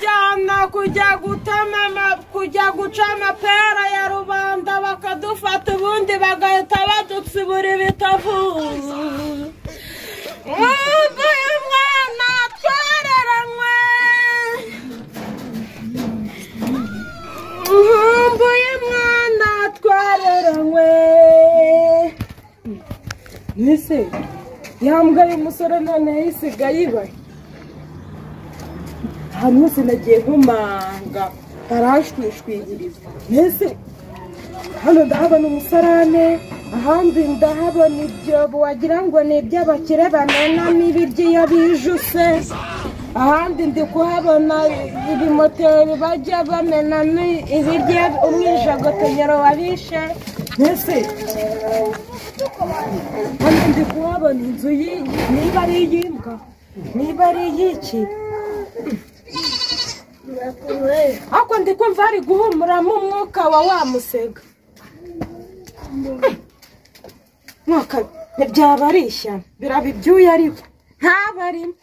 Batujyana kujya gutema, kujya guca amapera ya rubanda, bakadufata ubundi bagahita badutsibura ibitovu. Nkumbuye umwana twareranywe, nkumbuye umwana twareranywe. Nese yambwaye umusore none yisigaye ibaye. Ahantu hose nagiye nkomanga barashwishwigiriza. Mbese hano ndahabona umusarane, ahandi ndahabona ibyobo wagira ngo ni iby'abakire bamenamo ibiryo iyo bijuse, ahandi ndi kuhabona ibimoteri bajya bamenamo ibiryo umwijagotonyero wabishe. Mbese hano ndi kuhabona inzu niba ari iy'imbwa niba ari iy'iki, ariko ndi kumva hari guhumuramo umwuka wa wa musega. Mwaka ntibyaba ari ishyano, biraba ibyuya ariko ntaba arimo.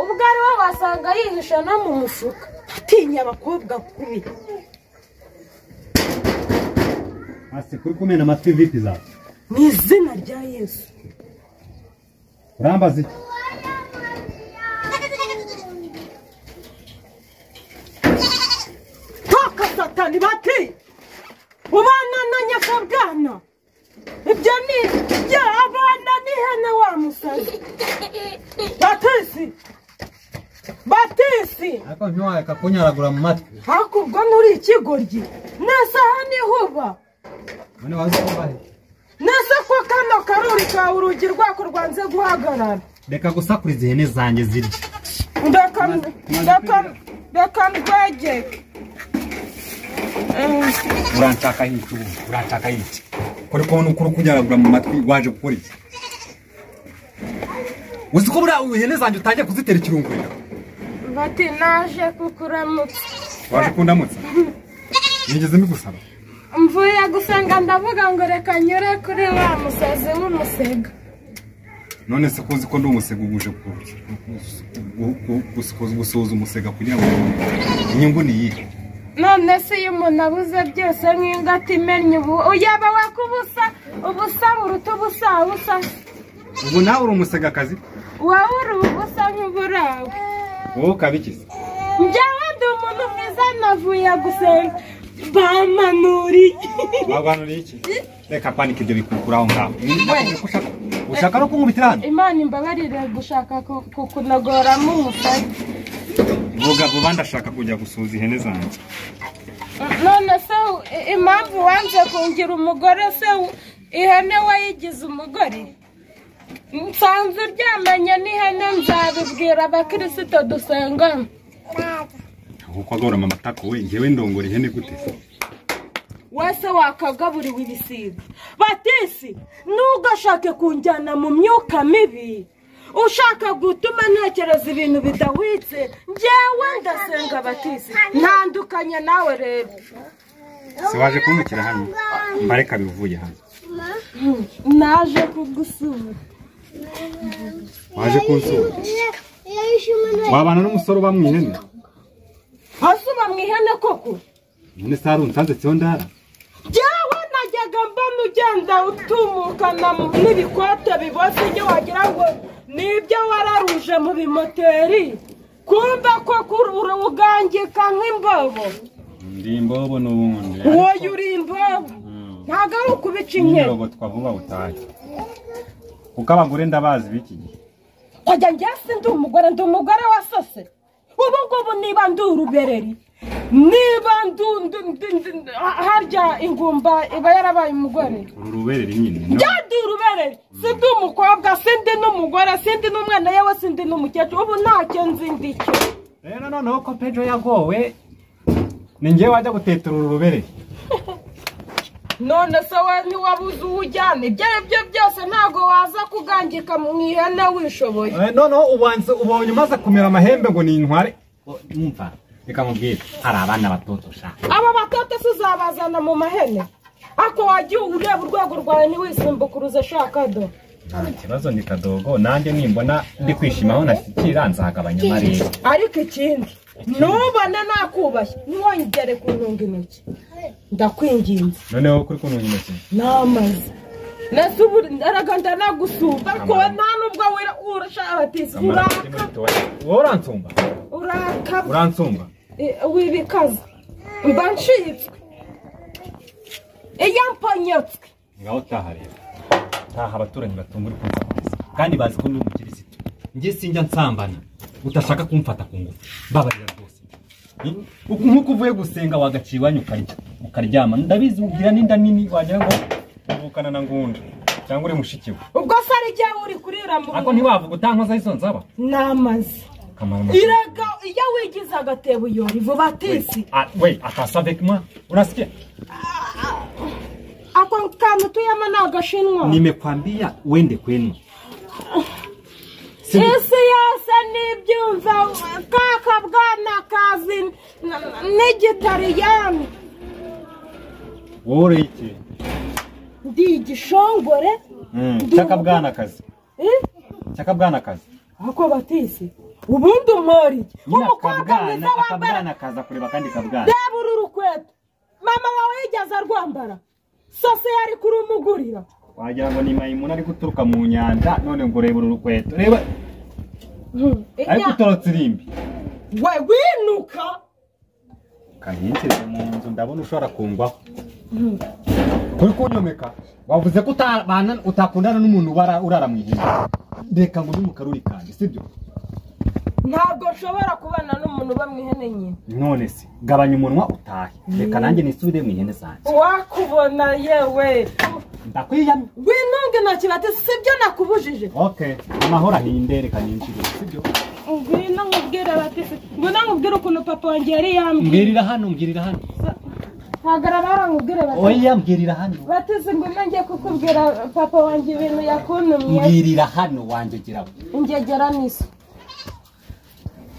Ubwo ari we wasanga yihisha no mu mufuka. Atinya abakobwa kubi. Ase kuri kumena amatwi vipi zawe? Mu izina rya Yesu. Urambaza iki? Toka Satani bati ubana na nyakabwana, ibyo ni ibyo abana n'ihene wa musazi. Batisi, Batisi, ariko ntiwareka kunyaragura mu matwi. Ariko ubwo nturi ikigoryi nese aha niho uba. None wazi ko ubahe? Nese ko kano karuri kawe urugi rwako rwanze guhagarara. Reka gusakuriza ihene zanjye zirya. Reka ndwegeke. Uranshaka iki ubu? Uranshaka iki? Kore kubona ukuri kunyaragura mu matwi waje gukora iki? Uzi ko buriya ihene zanjye utangiye kuzitera ikirungurira? Bati naje kukuramutsa. Waje kundamutsa? Nigeze mbigusaba? Mvuye gusenga ndavuga ngo reka nyure kuri wa musazi w'umusega. None se ko uzi ko ndi umusega uguje gusuhuza umusega kugira ngo inyungu ni iyihe? None se iyo umuntu abuze byose nk'ingata imennye ubu yaba wakubusa ubusa buruta ubusa busa. Ubu nawe uri umusegakazi? Wowe uri ubusa nk'uburawe. Wowe ukaba iki se? Njyewe ndi umuntu mwiza navuye gusenga bamanuriye. Bamanuriye iki? Reka panike ibyo bikukura aho ngaho. Ushaka no kunkubitira hano? Imana imbabarire gushaka kukunogoramo umusaya. Vuga vuba ndashaka kujya gusuhuza ihene zanjye. None se impamvu wanze kungira umugore se ihene wayigize umugore? Nsanze uryamanye n'ihene nzabibwira abakirisito dusengana. Kuko agorama amatako we, njyewe ndongora ihene gute se? Wese wakagaburiwe ibisiga. Batisi, ntugashake kunjyana mu myuka mibi. Ushaka gutuma ntekereza ibintu bidahwitse, njyewe ndasenga Batisi. Ntandukanye nawe rero. Se waje kunkukira hano? Mbareka bivuye hano. Naje kugusura. Waje kunsura? Wabana n'umusore uba mu ihene? Hasi uba mu ihene koko? None se hari unsanze siho ndara? Njyewe najyaga mbona ugenda utumukana n'ibikote biboze ibyo wagira ngo nibyo wararuje mu bimoteri, kumva ko ugangika nk'imbobo. Ndi imbobo n'ubundi. Wowe uri imbobo. Ntabwo ari ukubica inkeri. Nirogotwa vuba utahe. Kuko abagore ndabazi b'iki gihe. Kujya njye si ndi umugore, ndi umugore wa sose. Ubu ngubu niba ndi urubereri, niba harya ingumba iba yarabaye umugore. Uru rubereri nyine. Njye ndi urubereri, si ndi umukobwa, si ndi n'umugore, si ndi n'umwana, yewe si ndi n'umukecuru, ubu ntacyo nzi ndi cyo. Rero noneho ko Pedro yagowe, ni njye wajya gutetera uru rubereri. None se we ntiwabuze uwo ujyana, ibyo ari byo byose ntabwo waza kugangika mu ihene wishoboye. Noneho ubanza ubonye umaze kumera amahembe ngo ni intware. Umva, reka mubwire, hari abana batoto sha. Aba batoto se uzabazana mu mahene? Ako wagiye ureba urwego rwawe ntiwisimbukuruze shaka do. Nta kibazo ni kadogo, nanjye nimbona ndi kwishima aho nashyikira nzagabanya amarere. Ariko ikindi Nubona nakubashye ntiwongere kuntunga intoki. Ndakwinginze. Noneho kuri kuntunga intoki. Namaze. Nase ubu araganda nagusumba ko nta nubwo wira urasha batisi uraka. Wowe uransumba. Uraka. Uransumba. Wibikaza. Mba ncitswe. Iyo mponyotse. Ngaho taha rero. Taha abaturanyi batumva uri kunsakuriza. Kandi bazi ko ndi umukirisitu. Njye sinjya nsambana. Utashaka kumfata ku ngufu. Babarira rwose. Nkuko uvuye gusenga wagaciye iwanyu ukarya. Ukaryama. Ndabizi ugira n'inda nini wagira ngo uvukana na Ngunda cyangwa uri mushiki we. Ubwo se ari jya uri kurira mu. Ako ntiwavuga utankoza izo nzaba. Namaze. Iraga iyo wigize agatebo yori vuba tisi. We, atasa avec moi. Unasikia? Ako kantu tuyama nagashinwa. Nimekwambia uende kwenu. Isi yose nibyumva kaka bwana kazi n'igitariyani. Wowe iki? Ndi igishongore. Cyaka bwana kazi. Cyaka bwana kazi. Ako batisi. Ubundi umori. Umukobwa mwiza wambara kaza kureba kandi kabwana. Reba uru rukweto. Mama wawe yigeze arwambara. Sose yari kurumugurira. Wagira ngo ni Mayimuna ari guturuka mu nyanja none ngo reba uru rukweto. Reba. Ariko utorotse irimbi. We winuka. Kahinjire mu nzu ndabona ushobora kungwaho. Kuri kunyomeka wavuze ko utabana utakundana n'umuntu urara mu ihene. Reka ngo n'umukaruri kandi sibyo? Ntabwo nshobora kubana n'umuntu uba mu ihene nyine. None se gabanya umunwa utahe. Reka nanjye nisubire mu ihene zanjye. Wakubona yewe. Ndakwiyamye. Winunge ntoki bati sibyo nakubujije. Okay, amahoro ahinde reka ninjire sibyo? Ngwino nkubwire bati ngwino nkubwire ukuntu papa wanjye yari yambwiye. Mbwirira hano, mbwirira hano. Hagarara nkubwire bati. Oya mbwirira hano. Batisi ngwino ngiye kukubwira papa wanjye ibintu yakuntumye. Mbwirira hano wanjye Ingegera niso.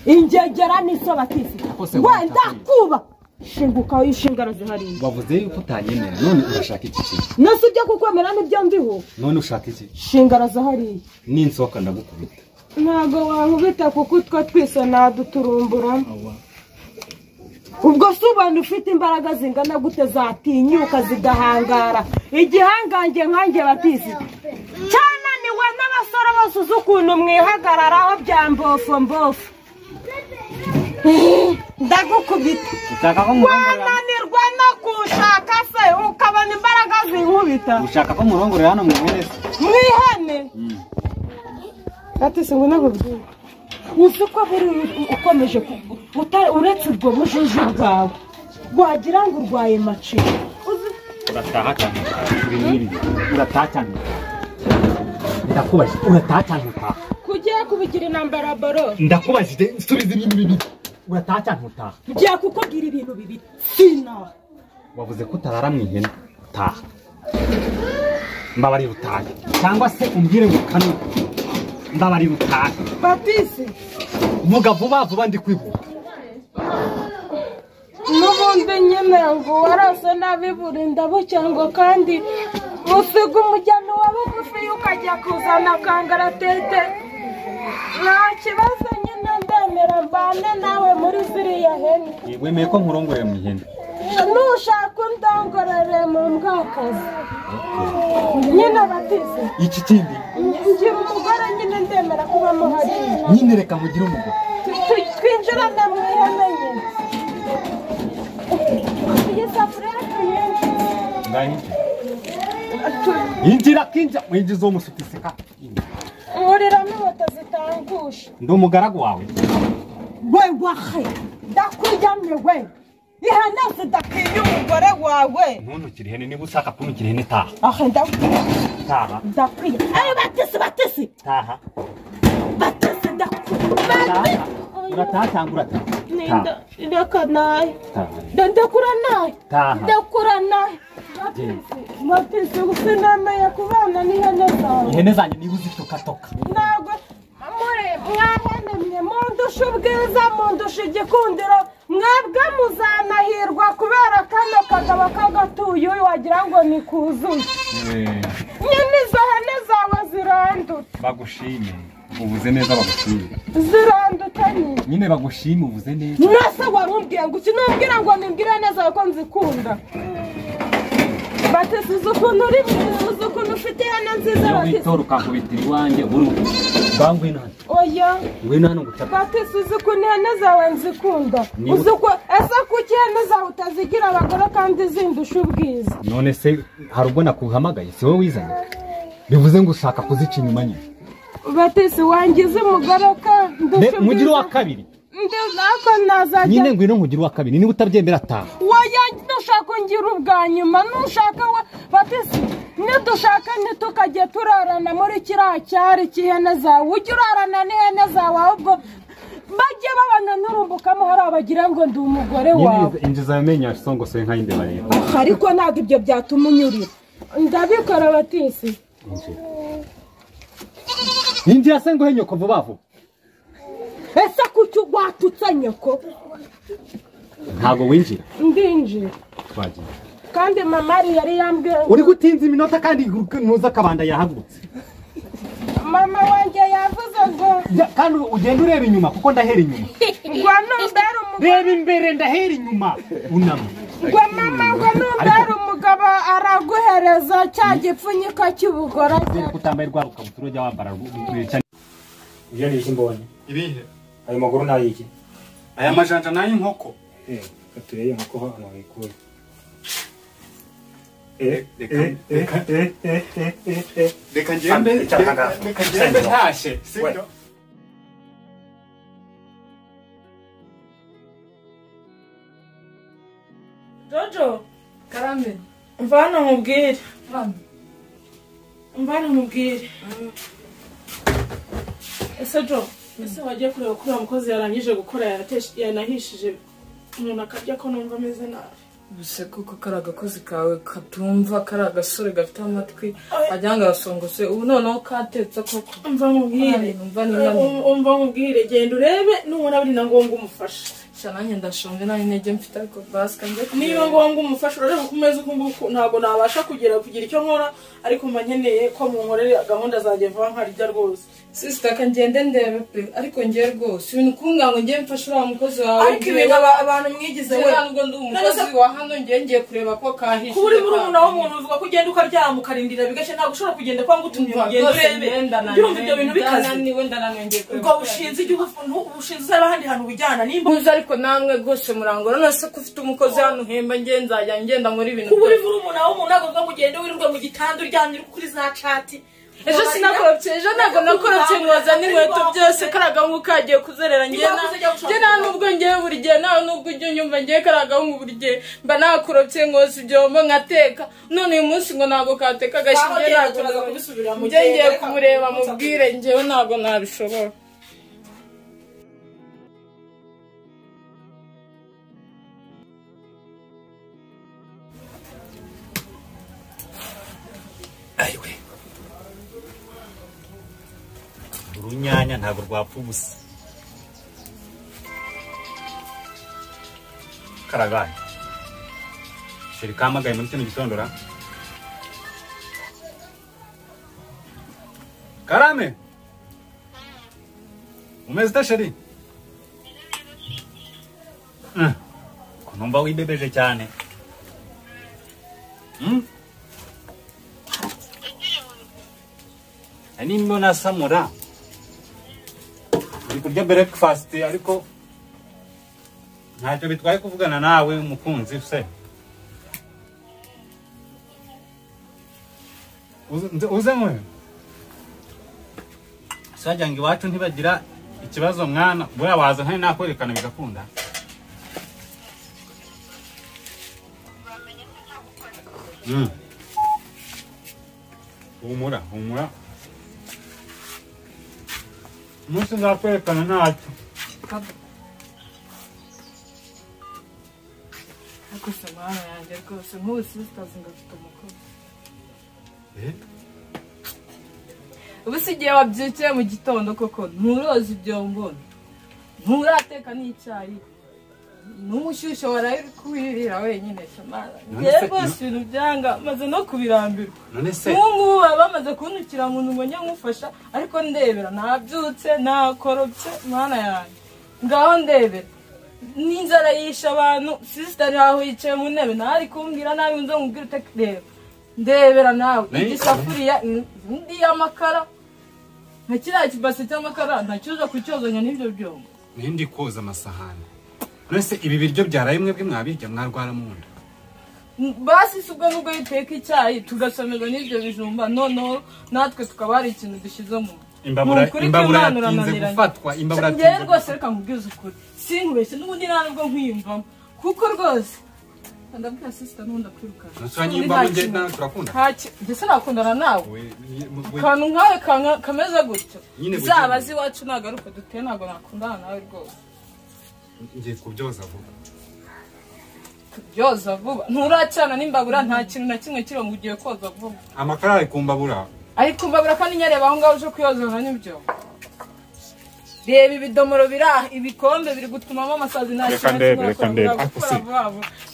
Ingegera niso batisi. Wenda kuba shinguka wishingara zihari. Wavuze yuko utanyemera none urashaka iki kintu? Nase ujya kukwemera nibyo ndiho. None ushaka iki? Shingara zahari. Ninsoka ndagukubita. Ntago wankubita kuko utwo twise naduturumbura. Ubwo se ubona ufite imbaraga zingana gute zatinyuka zigahangara igihangange nkanjye batisi. Cyananiwe n'abasore bose uzi ukuntu mwihagararaho bya mbofu mbofu. Ndagukubita. Wananirwa no kushaka se ukabona imbaraga zinkubita. Ushaka ko murongorera hano mu ihene se? Mu ihene? Batisi ngo nakubwire. Uzi ko buri ukomeje uretse ubwo bujuju bwawe wagira ngo urwaye macinya. Urataha cyane. Urataha cyane. Ndakubajije urataha cyane utaha. Kugiye kubigira intambara baro. Ndakubajije subiza ibintu bibiri. Urataha cyane utaha. Ngiye kukubwira ibintu bibiri. Sina. Wavuze ko utarara mu ihene. Taha. Mbabarira utahe. Cyangwa se umbwire ngo kanu. Mbabarira utahe. Batisi. Vuga vuba vuba ndi kwihuta. N'ubundi nyine ngo warose nabi burinda bucyango kandi usiga umujyano wa bugufi ukajya kuzana kangaratete. Nta kibazo nyine ndemera mbane nawe muri ziriya hene. Wemeye ko nkurongorera mu ihene? Nushaka undongorere mu mbwakazi. Nyine batisi. Iki kindi? Ngira umugore nyine ndemera kuba muhari. Nyine reka mugire umugore. Twinjirane mu ihene nyine. Iyi safuriya tuyinjire. Ndayinjira. Injira kinja winjiza uwo musutisika. Nkuriramo inkweto zitangusha. Ndi umugaragu wawe. We wahe ndakuryamye we. Ihene zidakwiye umugore wawe. Ntuntukire ihene niba ushaka kuntukira ihene taha. Ahe ndakwiye. Taha. Ndakwiye. Ayo batisi batisi. Taha. Batisi ndakwiye. Urataha cyangwa urataha? Ninda reka naye. Ndakura naye. Taha. Ndakura naye. Batisi sinameye kubana n'ihene zawe. Ihene zanjye niba uzitokatoka. Ntabwo muri mwahenemye mundusha ubwiza mundusha igikundiro mwebwe muzanahirwa kubera kano kagabo k'agatuye wagira ngo ni kuzuye. Nyine izo hene zawe zirandutse. Bagushime. Ubuze neza bagushime. Zirandutse Ihene nyine bagushima uvuze neza. Nase warumbwiye ngo ukinumbwira ngo nimbwire neza ko nzikunda. Batisi uzi ukuntu uri mwiza, uzi ukuntu ufite ihene nziza Batisi. Witora ukankubitira iwanjye buri bangwino hano. Oya. Ngwino hano ngucapa. Batisi uzi ukuntu ihene zawe nzikunda. Uzi uko ese kuki ihene zawe utazigira abagore kandi zindusha ubwiza? None se hari ubwo nakuhamagaye si wowe wizanye? Bivuze ngo ushaka kuzica inyuma nyine. Batisi wangize umugore ka ndusha ubwiza. Mugire uwa kabiri. Ndizako nazajya. Nyine ngwino nkugire uwa kabiri niba utabyemera taha. Oya nushaka ngira ubwa nyuma nushaka we Batisi nidushaka ntitukajye turarana muri kiriya cyari cy'ihene zawe, ujye urarana n'ihene zawe ahubwo bajye babana nturumbukamo hari abagira ngo ndi umugore wawe. Injiza amenyo asongosoye nk'ay'imbeba rero. Ariko ntabwo ibyo byatuma unyurira. Ndabikora Batisi. Injira se nguhe nyoko vuba vuba. Ese kuki watutse nyoko? Ntabwo winjira. Ndinjira. Twagiye. Kandi mama yari yambwiye uri gutinza iminota kandi ntuza akabanda yahagurutse. Mama wanjye yavuze ngo kandi ugenda ureba inyuma kuko ndahera inyuma. Ngo numbera umugabo. Reba imbere ndahera inyuma. Unama. Ngo mama ngo numbera umugabo araguhereza cya gipfunyika cy'ubugora. Kutambaye rwa rukabutura ujya wambara rwica. Ibyo ni iki mbonye? Ibihe? Ayo maguru ni ayiki? Aya majanja ni ay'inkoko. Katureye inkoko hano wayikuye. Reka ngende, reka ngende ntashye, sibyo? Jojo, Karame, mva hano nkubwire. Karame. Mva hano nkubwire. Ese Jo, ese wagiye kureba ko uriya mukozi yarangije gukora yanahishije umuntu akarya ko numva ameze nabi. Ubuse kuko kari agakozi kawe katumva, kari agasore gafite amatwi wagira ngo arasongose, ubu noneho katetse koko. Umva nkubwire, umva nkubwire, genda urebe nubona biri na ngombwa umufashe. Sha nanjye ndashonje nta intege mfite ariko basika njye kureba. Niba ngombwa umufashe urareba ko umeze uku nguku ntabwo nabasha kugera kugira icyo nkora, ariko mba nkeneye ko munkorera gahunda zanjye vuba nkarya rwose. Sister ka ngende ndebe pe, ariko ngiye rwose ibintu kumbwira ngo ngiye mfashe uriya mukozi wawe. Ariko ibintu abantu mwigize we. Ntabwo ndi umukozi wa hano ngiye ngiye kureba ko kahishe. Kuba uri murumuna w'umuntu uvuga ko ugenda ukaryama ukarindira bigashya, ntabwo ushobora kugenda kwa ngutumye ugenda urebe. Urumva ibyo bintu bikaze. Ndananiwe ndananiwe ngiye kureba. Ubwo bushinze igihugu bushinze uzaba ahandi hantu ubujyana nimba uzi, ariko namwe rwose murangora none se ko ufite umukozi hano uhemba ngiye nzajya ngenda muri ibintu. Kuba uri murumuna w'umuntu ntabwo uvuga ngo ugende wirirwe mu gitanda uryamye uri kuri za cati. Ejo sinakorobye, ejo ntabwo nakorobye nkoza n'inkweto byose kariya gahungu kagiye kuzerera ngiye nta nubwo ngiye buri gihe nta nubwo ujya unyumva ngiye kariya gahungu buri gihe mba nakorobye nkoza ibyombo nkateka, none uyu munsi ngo ntabwo kateka agashyi ngiye ngiye kumureba mubwire ngewe ntabwo nabishobora. Ayiwe. Urunyanya ntabwo rwapfa ubusa. Karagaye. Sheri kamagaye muri kino gitondo ra. Karame. Umeze ute sheri? Ko numva wibebeje cyane. Nimba nasamura uri kurya breakfast ariko ntacyo bitwaye kuvugana nawe umukunzi se. Uze mwe sajya ngo iwacu ntibagira ikibazo mwana, buriya waza nkari nakwerekana bigakunda. Humura humura umunsi nzakwerekana ntacyo. Ariko se mwana yanjye rwose nk'ubu sisters ngo afite umukozi. Ubu si igihe wabyukiye mu gitondo koko nturoza ibyombo, nturateka n'icyayi, n'umushyushyo waraye uri kuwirira wenyine. Ngewe rwose ibintu byanga maze no kubirambirwa. Nk'ubu ngubu baba bamaze kuntukira ngo ngo njye nkufasha, ariko ndebera nabyutse nakorobye mwana yanjye. Ngaho ndebera. N'inzara yisha abantu, sister aho yicaye mu ntebe ntari kumbwira nabi nzo nkubwira utakireba. Ndebera nawe igisafuriya indi y'amakara. Nka kiriya kibase cy'amakara ntacyuza kucyozanya n'ibyo byombo. Nindi koza amasahani. None ibi biryo byaraye mwebwe mwabirya mwarwara mu nda. Basi subwo nubwo yiteka icyayi tugasomeza n'ibyo bijumba noneho natwe tukaba hari ikintu dushyize mu imbabura yatinze gufatwa imbabura yatinze rwose. Reka nkubwize ukuri sinkubeshye n'ubundi nta nubwo nkwiyumvamo kuko rwose ndabwira sister n'ubundi akwirukana. Ndetse nakundana nawe akantu nkawe kameze gutyo zaba z'iwacu nagaruka duteye ntabwo nakundana nawe rwose. Ngiye kubyoza vuba. Kubyoza vuba nturacana n'imbabura nta kintu na kimwe kiri ngo ugiye koza vuba. Amakara ari ku mbabura. Ari ku mbabura kandi nyareba aho ngaho uje kuyoza n'ibyo. Reba ibidomoro biraha ibikombe biri gutumamo amasazi nta kintu.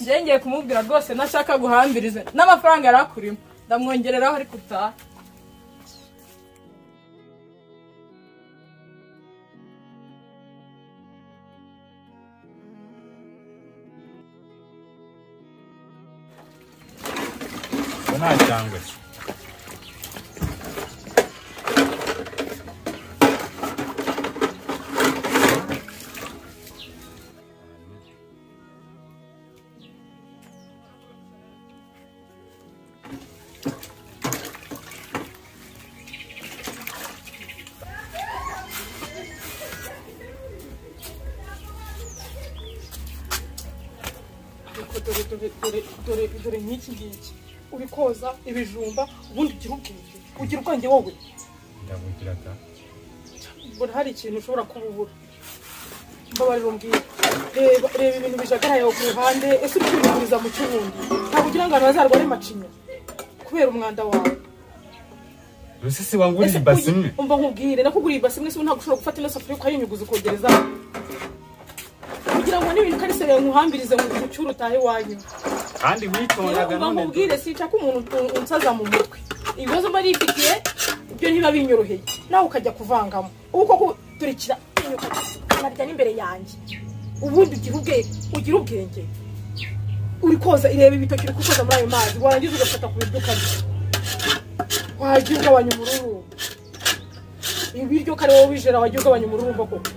Njye ngiye kumubwira rwose nashaka guhambiriza n'amafaranga yarakurimo ndamwongereraho ariko utaha. Nta cyangwe. Dore nk'iki ngiki uri koza ibijumba ubundi ugira ubwenge ugira ubwenge wowe. Ndabugira ta mbona hari ikintu ushobora kububura. Mbabarira umbwire. Reba reba ibintu bijagaraye ku ruhande ese uri kwiburiza mu cyubundi ntabwo ugira ngo abantu bazarware macinya kubera umwanda wawe. Ese si wanguriye ibasi imwe? Umva nkubwire nakuguriye ibasi imwe se ntabwo ushobora gufata ino safuriya ukayinyuguza ukogereza kugira ngo n'ibintu karisere nkuhambirize ngo ucyure utahe iwanyu. Kandi witondaga none nkubwire sinshaka umuntu unsaza mu mutwe. Ibibazo mba nifitiye ibyo ntiba binyoroheye nawe ukajya kuvangamo ubu koko turikira kanarya n'imbere yanjye ubundi ugira ubwenge. Uri koza ireba ibitoki uri koza muri ayo mazi warangiza ugafata ku biryo ukarya wajya ugabanya umururumba. Ibiryo kare wowe bijera wajya ugabanya umururumba koko.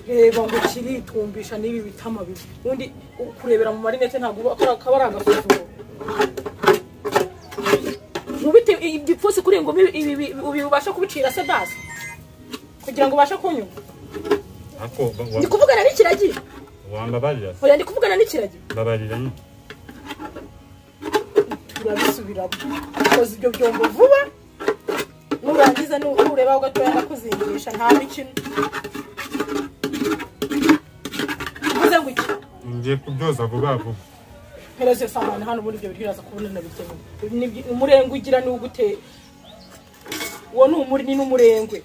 Reba ngo kiritumbisha n'ibi bitama bibi ubundi kurebera mu marinete ntabwo akaba ari agasuzuguro. Mubite igipfusi kuri ngo ibi ubasha kubicira se basi kugira ngo ubashe kunyumva. Ndi kuvugana n'ikiragi. Wambabarira. Oya ndi kuvugana n'ikiragi. Mbabarira. Turabisubiramo. Koza ibyo byombo vuba nurangiza nureba ugatoya ndakuzingisha nta mikino. Ngiye kubyoza vuba vuba. Mpereze sahani hano ubundi ibyo biryo uraza kubona nabikemuye. Umurengwe ugira ni ugute uwo ni umuri ni n'umurengwe.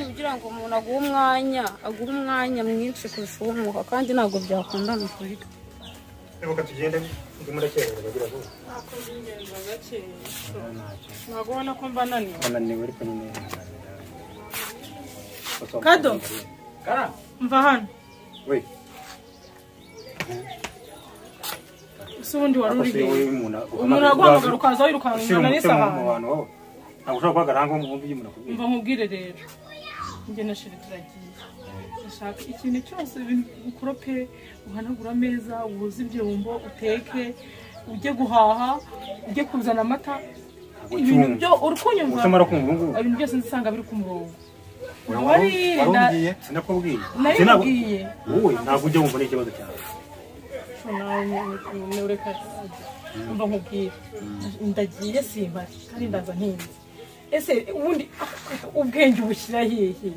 Kugira ngo umuntu aguhe umwanya mwinshi kurusha uw'umwuka kandi ntabwo byakundana kuri. Reka tugende ndimo ndakererwa bagira vuba. Nakoze ingendo gake. Ntabwo ubona ko mba naniwe. Naniwe ariko nyine. Kado. Mva hano. We. Ese ubundi wari uri he? Umuntu aguhamagara ukaza wirukankana n'isahani. Ntabwo ushobora guhagarara ngo wumve ibyo umuntu akubwira. Mva nkubwire rero. Njye na Sheri turagiye. Ndashaka ikintu cyose ukorope, uhanagura ameza, woze ibyombo, uteke, ujye guhaha, ujye kuzana amata. Ibintu byo uri kunyumva. Ibintu byose nsanga biri ku murongo. Warubwiye? Sinakubwiye. Sinakubwiye. Wowe ntabwo ujya wumva n'ikibazo cyawe. Mva nkubwire. Ndagiye simpari kandi ndaza ntinze. Ese ubundi ubwenge ubushyira hehe?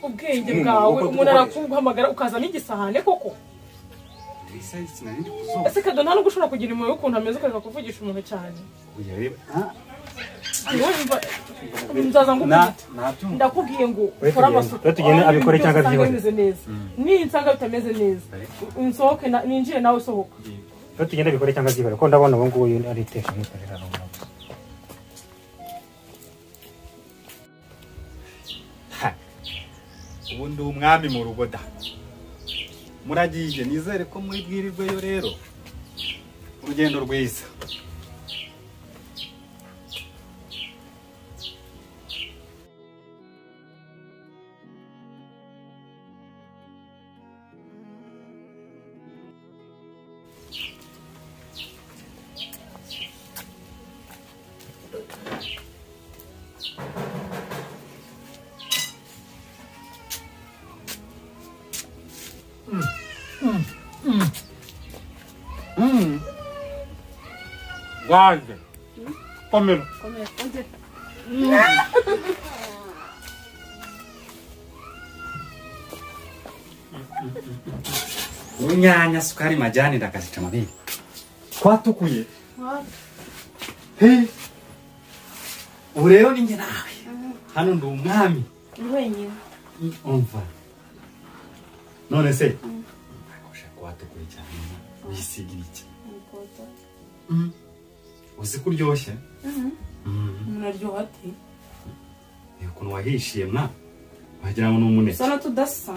Ubwenge bwawe umuntu arakuguhamagara ukazana igisahane koko? Ese Kado nta nubwo ushobora kugira impuhwe y'ukuntu ameze ukareka kuvugisha umuntu cyane. Nzaza ngukubita. Ndakubwiye ngo ukore amasuku. Abikore cyangwa abyihorere. Bimeze neza. Ninsanga bitameze neza, unsohoke ninjire nawe usohoka. Tugende abikore cyangwa abyihorere ko ndabona ubu ngubu ari itesha mwikorera runaka. Ubu ndi umwami mu rugo da. Muragiye nizere ko muri bwirirweyo rero. Urugendo rwiza. Guarda. Komera. Komera. Unyanya sukari majani ndakazita mabiri. Twatukuye. Hey. Ubu rero ninjye nawe. Hano ndi umwami. Wenyine. Umva. None se? Akosha kwatukuye cyane. Wisigira iki? Uzi ko uryoshye? Muraryoha ati. Ukuntu wahishiye mwa wagira ngo ni umuneke. Sana tudasa.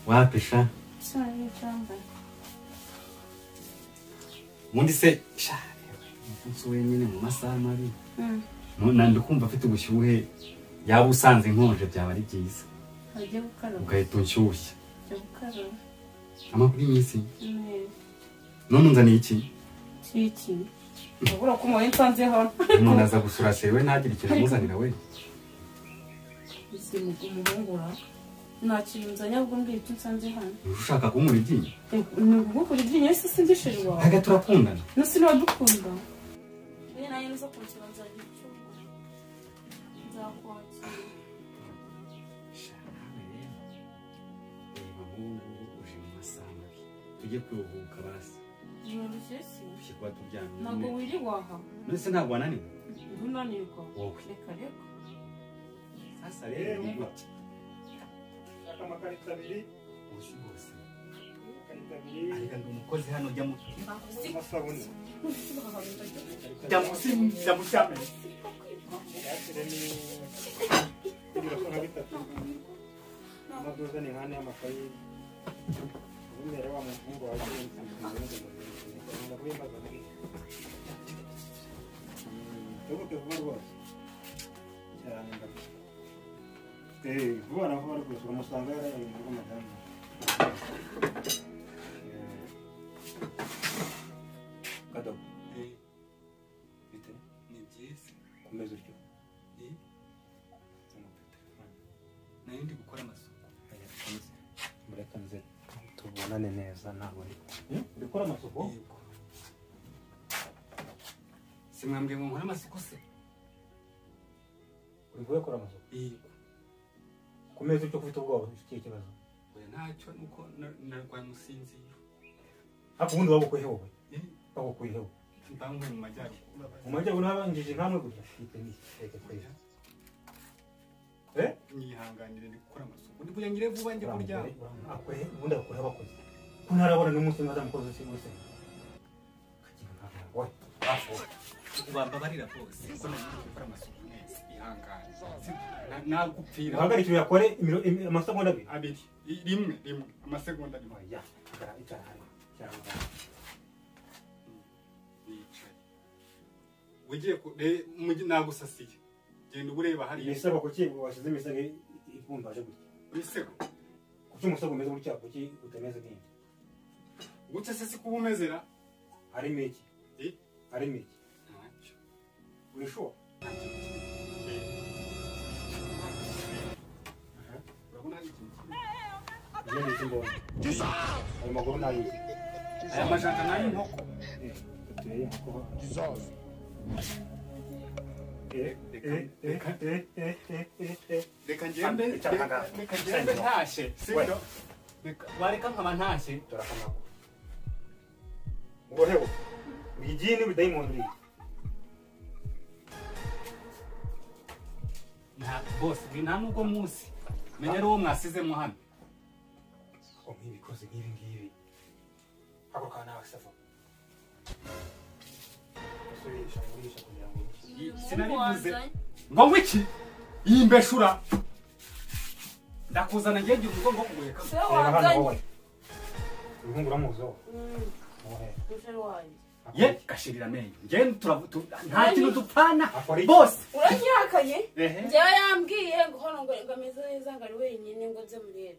Wapisha. Sana n'icyambaye. Ubundi se sha umunsi wenyine mu masaha mabi. None ndikumva afite ubushyuhe yaba usanze inkonje byaba ari byiza. Ajye gukaraba. Ugahita unshyushya. Ajye gukaraba. Amakuru y'iminsi. None unzaniye iki? Iki. Ubura ko umuntu nsanze hano. Umuntu aza gusura shewe ntagire ikintu amuzanira we. Umuhungura. Nta kintu nzanye ahubwo mbwira icyo nsanze hano. Ushaka kunkura iryinyo? Ni ugukura iryinyo se sindishije wawe. Aga turakundana. No sinadukunda. Oya nayo nuza kunsura nzagira icyo. Nzakwakira. Reba nk'ubu uje mu masaha mabi. Tujye kuruhuka basi. Ntiwarushye se? Tujye kuba turyamye. Ntabwo wirirwa aha. None se ntabwo wananiwe? Ndunanirwa. Wowe. Reka reka. Sasa rero ni gutya. Amakarita abiri. Uzi bose. Amakarita abiri. Ariko ndi umukozi hano jya mu amasabune. Jya mu jya mu cyame. Yashyiremo ibiro nka bitatu. Amaduza ni nkane y'amakayi. Ubundi wa muhungu wawe ndaguhimbaza muri. Tubuke vuba rwose. Cyane ndagushaka. Vuba na vuba rwose uramusanga yaraye mu rugo madamu. Kado. Bite? Ni byiza. Kumeza utyo. Nari ndi gukora amasuku. Mureka nze tubonane neza ntabwo ndi. Uri gukora amasuku? Yego. Simwambwiye ngo nkore amasuku se? Uri gukora amasuku? Yego. Kumeza utyo ufite ubwoba ufite ikibazo? Oya ntacyo nuko narwanye umusinziro. Ariko ubundi wagukuye wowe? Bagukuye wowe? Mbanguye mu majyaruguru. Mu majyaruguru habanjije nkamwe gutya. Ite ni reka kwera. Nyihanganire ndi gukora amasuku. Ndi kugira ngire vuba njye kuryama. Akwe ubundi akure abakozi. Ko ntarabona n'umunsi umwe azamukozi si wese. Kagira nka we. Ubambabarira bose ko nari gukora amasuku neza. Ihangane. Nagupfira. Uhagarikire uyakore amasegonda abiri. Abiri. Rimwe rimwe amasegonda abiri. Oya. Icara hano. Icara. Nicaye. Ugiye ku nagusasiye. Genda ureba hariya. Imisego kuki washyize imisego ibumbaje gutya? Imisego? Kuki umusego umeze gutya kuki utameze nk'indi? Gutya se si kuba umeze ra? Harimo iki? Harimo iki? Ntacyo. Uri sure? Ntacyo. Urabona hari ikintu kimwe? Iyo ni iki mbonye? Ayo maguru ni ay'iki? Aya majanja ni ay'inkoko. Turebe inkoko. Reka ngende, reka ngende ntashye, sibyo? Wareka nkaba ntashye. Ngoheho. Wijini bidayimoni. Nta boss, nta nubwo muzi. Menya ari uwo mwasizemo hano. Ko nk'ibikoze nk'ibi ngibi. Ako kana wasava. Usubirisha ngurisha kugira ngo sinarivuze. Ngo wiki? Yimbeshura. Ndakuzana ngiye umugongo kuguheka. Umuhungu uramuzi wowe? Ye gashirira amenyo. Ngiye nta kintu dupfana. Boss uranyihakanye? Njyewe yambwiye ngo hano ngo ameze neza ngo ari wenyine ngo nze murebe.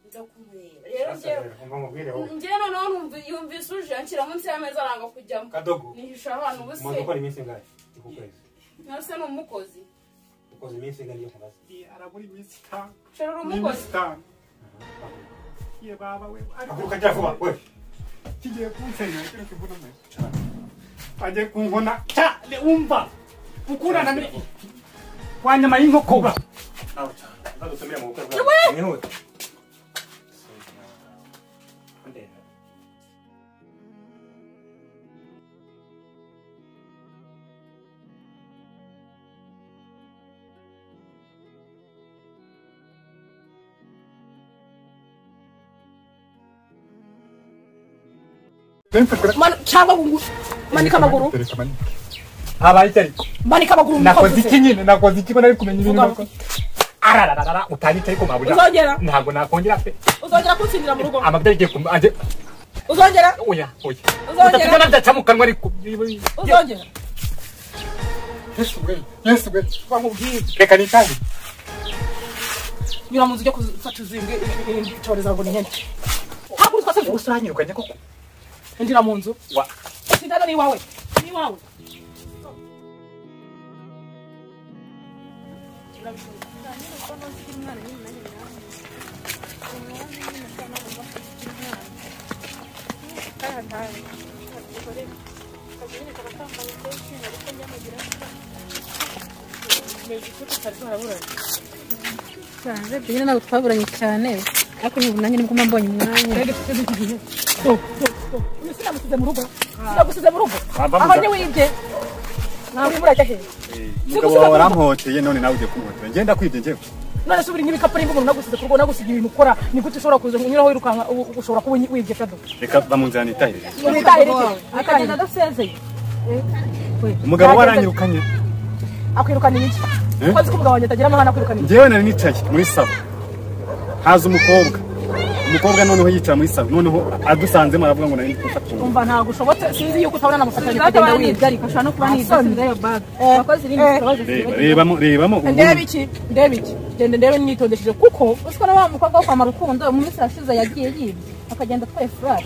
Nza kumureba. Rero njyewe noneho yumvise uje anshyira munsi y'ameza aranga kujyamo. Kadogo. Nihisha abantu ubuse. Umaze gukora iminsi ingahe? Ku kwezi. Nase ni umukozi. Ukoze iminsi ingahe yo kubaza? Arabura iminsi itanu. Shara uri umukozi. Ye baba we. Haguruka jya vuba we. Kigiye kunsenya kino kivuno mwe. Aje kunkona cyane umva. Ukurana mbere. Kwa nyama y'inkoko. Nawe cyane. Nzadutumira mu bukwe bwawe. Mwihute. Cyangwa manika amaguru. Habaye iki? Manika amaguru. Nakoze iki nyine? Nakoze iki ko nari kumenya ibintu nakoze? Arararara utanyica ariko mabuja. Uzongera? Ntabwo nakongera pe. Uzongera kunsindira mu rugo? Amabya agiye aje. Uzongera? Oya, oya. Uzongera? Utatugana byaca mu kanwa ariko. Uzongera? Yesu we, Yesu we. Bamubwiye. Reka nitange. Nyura mu nzu ujye gufata uzinge icyorezo ngo ni ihene. Haguruka se. Usanyirukanye koko. Injira mu nzu. Sindano ni iwawe. Ni iwawe. Nyine ntabwo twaburanye cyane ariko n'ubu nanjye nibwo mbonye umwanya. Uyu sinamusize mu rugo. Sinagusize mu rugo. Aho ni wibye. Nawe murajya he? Umugabo wawe arampoteye none nawe ugiye kumuhotera. Ngenda kwibye njyewe. None se ubiri nk'ibikapu nimba umuntu nagusize ku rugo nagusiga ibintu ukora ni gute ushobora kuza unyuraho wirukanka ushobora kuba wibye kado. Reka bamunzira nitahire. Nitahire iki? Akagenda adasezeye. Umugabo waranyirukanye. Akwirukaniye iki? Ko azi ko umugabo wanjye atagira amahane akwirukaniye. Njyewe nari nicaye muri salo. Haza umukobwa. Umukobwa noneho yicara muri salo noneho adusanzemo aravuga ngo nari gufata. Umva ntago ushobotse sinzi yuko utabona namufatanya kugenda wibye ariko ashobora no kuba nibye iyo bag. Abakozi n'imisozi. Rebamo rebamo. Ndebe iki? Ndebe iki? Gende ndebe nitondesheje kuko usiko na wa mukobwa wo kwa Marukundo mu minsi yashize yagiye yibye akagenda atwaye furari.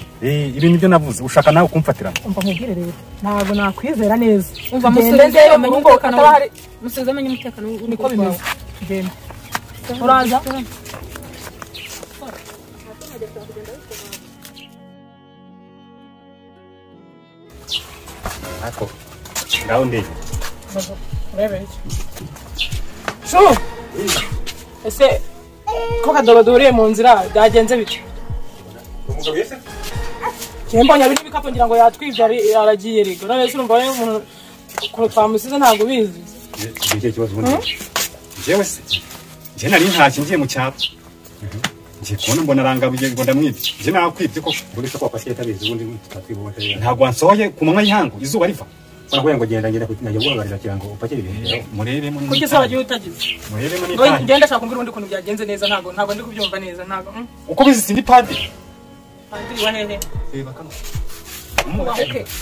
Ibi nibyo navuze ushaka nawe kumfatira. Umva nkubwire rero ntago nakwizera neza. Umva musubize amenye umutekano hari musubize amenye umutekano niko bimeze. Genda. Uraza? Ako. Ngaho ndege. Urebe iki? Shu! Ese ko kadobo duhuriye mu nzira byagenze bite? Umugabo yese? Njye mbonye abiri ibikapu ngira ngo yatwibye aragiye rego. None se urumva umuntu ukuntu twamusize ntabwo ubizi. Iki kibazo ubundi. Njyewe se njye nari ntashye ngiye mu cyaro. Ngiye kubona mbona arangabuye ngo ndamwibye. Njye nakwibye koko. Ubundi se ko wapasiye tabizi ubundi tutatwibonye. Ntabwo wansohoye ku manywa y'ihangu izuba riva. Urakuye ngo genda ngenda najya guhagarira kirango upakire ibintu. Murebemo ni. Kuki se wagiye utagize? Murebemo ni tahe. Ngenda shaka kumbwira ubundi ukuntu byagenze neza ntago ndi kubyumva neza ntago. Uko bizi sindi padiri. Padiri wa hehe? Reba kano.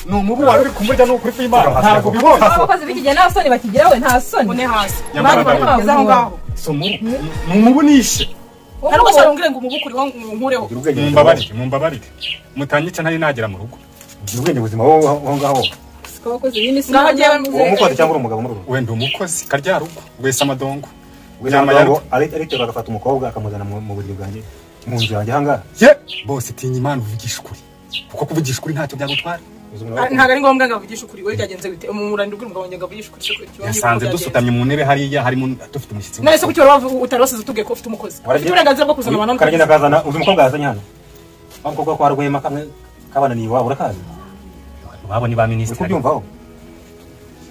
Ni umubu wari uri kumurya ni ukuri kw'Imana ntabwo ubibonye. Abakozi b'iki gihe nta soni bakigira we nta soni. Une hasi. Ntabwo aho ngaho. Si umubu. Ni umubu nishe. Ntabwo se wongere ngo umubu kuriho nkureho. Mumbabarire, mumbabarire. Mutanyica ntari nagera mu rugo. Ugira ubwenge buzima wowe aho ngaho. Ngaho umukozi cyangwa uri umugabo muri ubu? Wenda umukozi karya rugo wese amadongo. Amadongo ariterwa agafata umukobwa akamuzana mu buriri bwanjye mu nzu yanjye ahangaha. Ye bose tinya Imana uvugisha ukuri. Kuko kuvugisha ukuri ntacyo byagutwara. Ntabwo ari ngombwa ngo avugishe ukuri, we byagenze bite? Umurandi ubwira umugabo wanjye ngo avugishe ukuri. Yasanze dusutamye mu ntebe hariya harimo dufite umushyitsi. None se kuki wari utari wasize utubwiye ko ufite umukozi? Ufite uburenganzira bwo kuzana abantu. Karagenda kazana uzi umukobwa yazanye hano. Wa mukobwa kwa Rwema kamwe kabananiye iwabo urakazi. Wabo ni ba minisitiri. Kubyumvaho.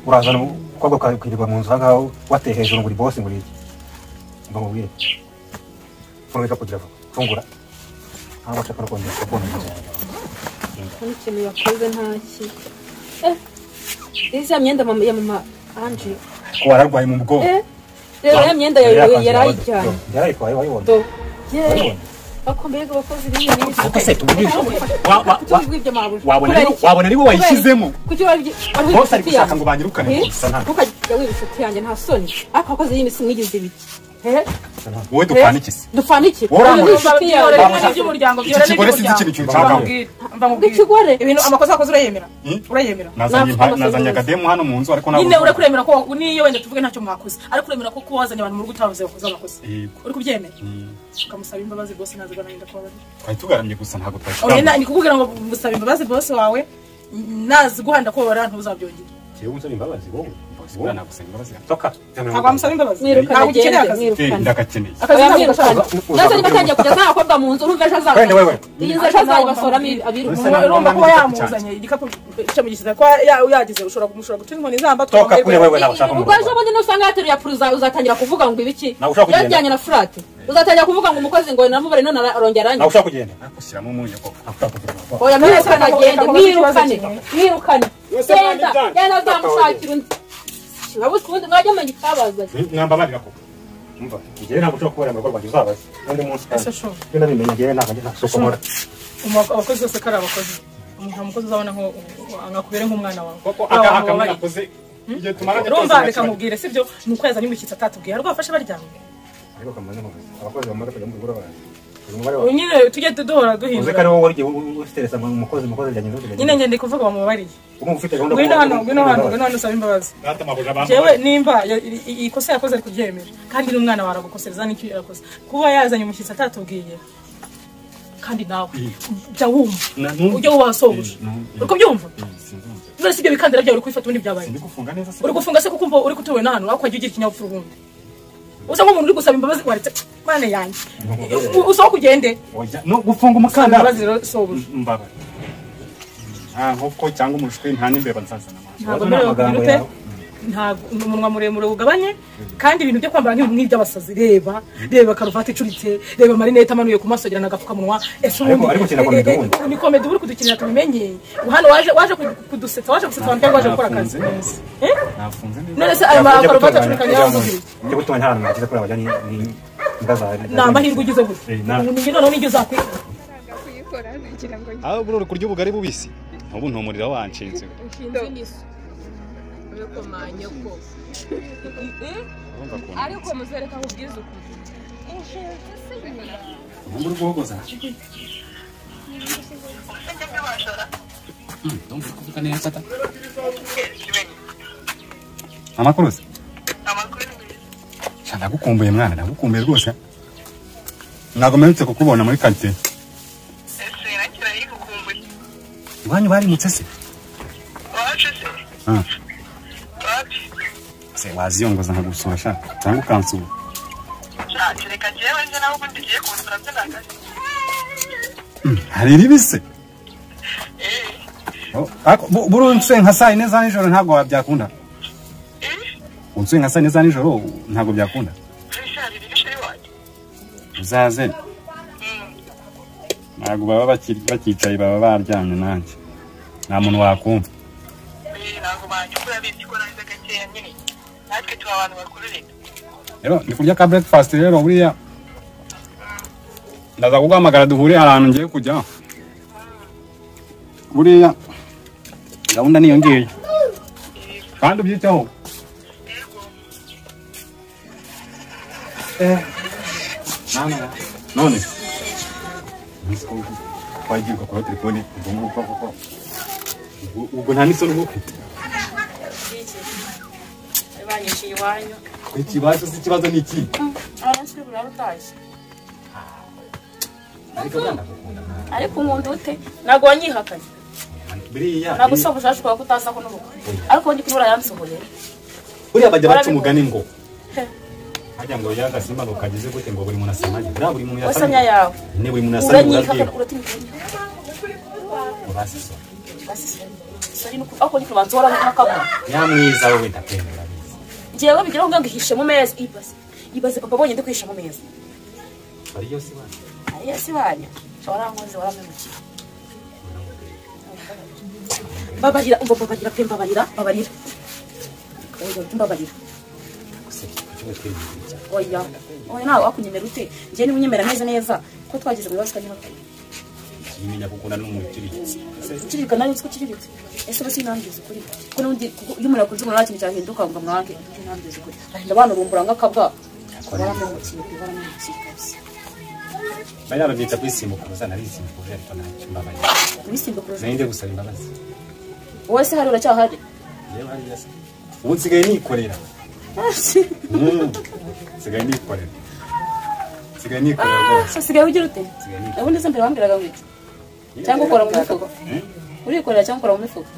Urazana umukobwa ukirirwa mu nzu ahangaha wateye hejuru ngo uri boss ngo uri iki. Mba mubwire. Funga ikapu gira vuba. Fungura. Ntabwo nshaka no kongera kubona inzu yanjye. Ikintu yakoze ntaki. Iriya myenda ya mama Ange. Ko wararwaye mu bwonko. Rero ya myenda yarayijyanye. Yarayitwaye wayibonye. Yeee. Ako mbega abakozi b'iyi minsi. Kuko se tubwije. Wabona ari bo wayishyizemo. Kuki wari bose ari gushaka ngo banyirukane gusa nta. Ntukajya wiba inshuti yanjye nta soni. Ariko abakozi b'iyi minsi mwigize ibiki. Wowe dupfana iki se? Dupfana iki? Ikigore ibintu amakosa wakoze urayemera? Urayemera? Nazanye akademu hano mu nzu ariko ntabwo nyine urakuremera ko niyo wenda tuvuge ntacyo mwakoze, ariko uremera ko kuba wazanye abantu mu rugo utabavuze bakoze amakosa. Uri kubyemera? Ukamusaba imbabazi rwose nazigwa narinda kubabarira. Twari tugaramye gusa ntabwo twari. Ni kukubwira ngo musaba imbabazi bose wawe naziguhanda kubabarira ntuzabyongere. Jewe unsaba imbabazi wowe? Wowe nagusaba imbabazi. Toka. Ntabwo wamusaba imbabazi. Ntabwo ukeneye akazi. Ndagakeneye. Akazi ntabwo gashaka. Nase niba atangiye kujya azana abakobwa mu nzu urumva ejo azaza. Wenda wewe. Iyi nzu ejo azayibasoramo abiruka. Urumva kuba yamuzanye igikapu cyamugishize ko yagize ushobora kumushora guca inkoni zamba. Toka kure wewe ntabwo ushaka Ubwo ejo bundi nusanga yateruye puruza uzatangira kuvuga ngo ibiki. Ntabwo ushaka kugenda. Yajyanye na furate. Uzatangira kuvuga ngo umukozi ngo namubare none arongera aranywa. Ntabwo ushaka kugenda. Nakushyiramo umunyu koko. Oya mwirukane agende, mwirukane. Mwirukane. Genda, genda uzamushakira undi. Wabuze ubundi mwajya menya icyabazanye. Mwambabarira koko. Umva, njyewe ntabwo ushobora kubera mu rugo rwanjye uzabaze. Undi munsi kandi. Ibyo nabimenye njyewe ntabwo njye nta soko nkora. Abakozi bose ko ari abakozi. Nta mukozi uzabona nko ngakubere nk'umwana wawe. Koko akaha kamwe nakoze. Igihe tumaranye Urumva reka nkubwire sibyo ni uko yazanye umushyitsi atatubwiye. Hari ubwo bafashe baryamye. Ariko kamana nkuvuze. Abakozi bamaze kujya mu rugo bazi. Umubare Nyine tujye duhora duhindura. Uzi ko ari wowe wari ufite umukozi byagenze bite? Nyine njye ndi kuvuga bamubariye. Urumva ufite gahunda. Ngwino hano, ngwino hano, ngwino hano usaba imbabazi. Data mabuja bambaye. Jewe nimba ikosa yakoze ari kuryemera. Kandi n'umwana wawe aragukosereza n'icyo yarakoze. Kuba yazanye umushyitsi atatubwiye. Kandi nawe jya wumva. Ujye wubaha sobuja. Uri kubyumva? None si ibyo bikandara byawe uri kubifata ubundi byabaye. Ndi gufunga neza se. Uri gufunga se kuko umva uri kutuwe n'ahantu aho ukajya ugira ikinyabupfura ubundi. Usa nk'umuntu uri gusaba imbabazi waretse mana yanjye. Usohoke ugende. Oya, no gufunga umukandara. Imbabazi rero sobuja. Mbabara. Nta nkoko cyangwa umushwi nta n'imbeba nzazana amaso. Ntabwo mberewe kugira ute? Ntabwo umunwa muremure ugabanye kandi ibintu byo kwambara nk'iby'abasazi. Reba, reba karuvati icuritse, reba amarinete amanuye ku maso agira n'agapfukamunwa. Ese ubundi Ariko ukina komedi ubundi. Ni komedi uri kudukinira tubimenye. Hano waje kudusetsa, waje gusetsa abantu cyangwa waje gukora akazi. Nafunze neza. None se ayo makaruvati acurikanye yavuze iki? Njye gutuma nta hantu nagize kuri abajya ni imbwa zawe. Ni amahirwe ugize gutya. Ubu noneho nijye uzakwiga. Aho buri kurya ubugari bubisi. Ubu ntumurira wanshinze. Ariko muzereka nkubwize ukuri. Uri guhogoza? Ndumva kuvuga neza ta. Amakuru se? Amakuru ni meza. Sha ndagukumbuye mwana, ndagukumbuye rwose. Ntabwo mperutse kukubona muri quartier. Ese nanjye nari ngukumbuye. Iwanyu barimutse se? Iwacu se? Se waziyongoza nkagusura sha cyangwa ukansura. Sha reka njyewe nje naho ubundi ngiye kunsura byo nakazi. Hari iribise? Buri unsuye nka saa yine za nijoro ntabwo byakunda. Unsuye nka saa yine za nijoro ntabwo byakunda. Uzaze. Ntabwo baba bakicaye baba baryamye nanjye. Nta muntu wakumva. Ntabwo banyukura bizi ko naza gakeya nyine. Natwe tuba abantu bakuru reka. Rero ni kurya ka breakfast rero buriya. Ndaza kuguhamagara duhure ahantu ngiye kujya. Buriya gahunda niyo ngiyo. Kandi ubyiteho. None. Twagiye ugakora telefone ubwo ngubwo koko. Ubwo nta n'isoni uba ufite. Banyishyuye iwanyu. Ikibazo si ikibazo ni iki? Ariko unkunda ute? Ntabwo wanyihakanye. Buriya Nagusohoje ashobora kutaza ko nuruka. Ariko ndi kubura yansohoye. Buriya bajya baca umugani ngo hajya ngo yaga simba ngo kagize gute ngo buri muntu asamanye. Buriya buri muntu yasamye. Wasanya yawe. Ne buri muntu asamye uratinyika. Basi so. Basi so. Sori nuko ako ndi kubanzora nk'akabwa. Nyamwiza wowe ndakwemera bizi. Njewe bigira ngo ngihishe mu meza ibaze. Ibaze papa bonye ndi kwihisha mu meza. Ariyo si bana. Ariyo si bana. Warankoze warampemukiye. Babarira umva babarira pe mbabarira babarira. Oya mbabarira. Oya oya nawe wakunyemera ute? Ngiye ni unyemera neza neza ko twagize mu bibazo kanyuma. Kimenya gukunda n'umukiriritse. Ukirika nawe uzi ko ukiriritse. Ese basi nambwiza ukuri. Kuko n'undi iyo umuntu akunze umuntu nta kintu cyahinduka ngo mwange nambwiza ukuri. Ahinda abana bumbura nk'akabwa. Waramukiye pe waramukiye kabisa. Baya babyita kwisimbukuruza narisimbukuje ariko ntacyo mbabarira. Wisimbukuruza? Ninde gusaba imbabazi. Wowe se hari uracyahari? Yewe hari yasa. Ubu nsigaye nikorera. Nsigaye nikorera. Nsigaye nikorera rwose. Usigaye ugira ute? Ubundi se mbere wambwiraga ngo iki? Cyangwa ukora mu mifuka? Urikorera cyangwa ukora mu mifuka?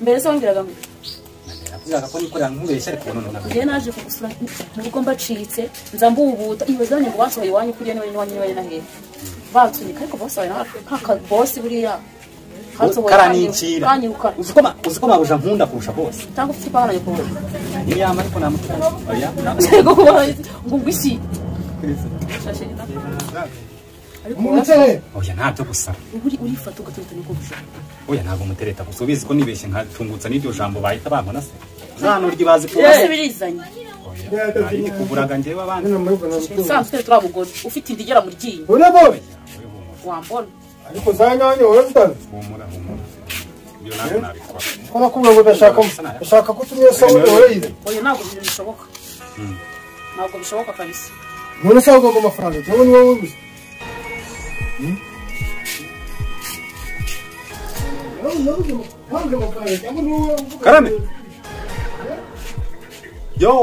Mbere se wambwiraga ngo iki? Nakubwiraga ko nikorera nkubeshya ariko none nabwo. Njye naje kugusura mu rugo mbacitse nza mbubuta ibazanye ngo bansohoye iwanyu kuriya niwe niwanyu niwe na hehe. Batsunika ariko boss wawe nka boss buriya. Karanikira. Uziko mabuja nkunda kurusha bose. Cyangwa ufite ipantaro yo kubona. Niyama ariko namutuka. Oya. Ngo ngo ngwisi. Oya ntabyo gusa. Uri urifata ugaturita niko gusa. Oya ntabwo mutereta gusa ubizi ko nibeshye nkatungutsa n'iryo jambo bahita bampona se. Zano ryibazi ko bose birizanye. Oya. Ni kuburaga njyewe abandi. Sanzwe turabugora ufite indigera mu ryinyo. Urabona? Wambona. Ariko zanyanye urazitanze. Humura humura. Ibyo ntabwo nabikora. Ko nakubwiye ngo ndashaka ndashaka ko tumye sabune urayizi. Oya ntabwo bishoboka. Ntabwo bishoboka kabisa. None se ugomba amafaranga cyangwa ni wowe gusa? Karame. Yo.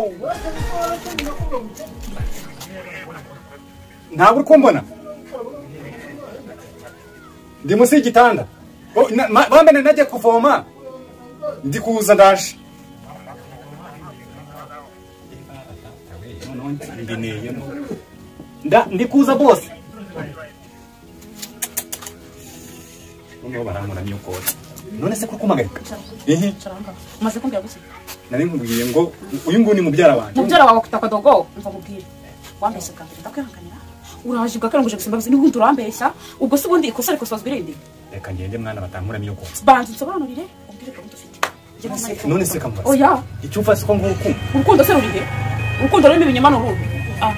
Ntabwo uri kumbona. Ndi munsi y'igitanda. Bambene najye kuvoma. Ndi kuza ndaje. Ndi kuza bose. Noneho barankura myukore. None se kukumagarika? Ehe. Umaze kumbwira guki? Nari nkubwiye ngo uyu nguyu ni mubyara wanjye. Mubyara wawe akutaka dogo, umva mubwire. Wambeshye bwa mbere ndakwihanganira. Uraje bwa kabiri nguje gusa imbabazi n'ubundi urambeshya. Ubwo se ubundi ikosa rikosozwa irindi. Reka ngende mwana batankura myukore. Banza unsobanurire umbwire gahunda ufite. None se kambaza. Oya. Icyo umva siko ngurukundo. Urukundo se rurihe? Urukundo rurimo ibinyoma n'urundi. Ah.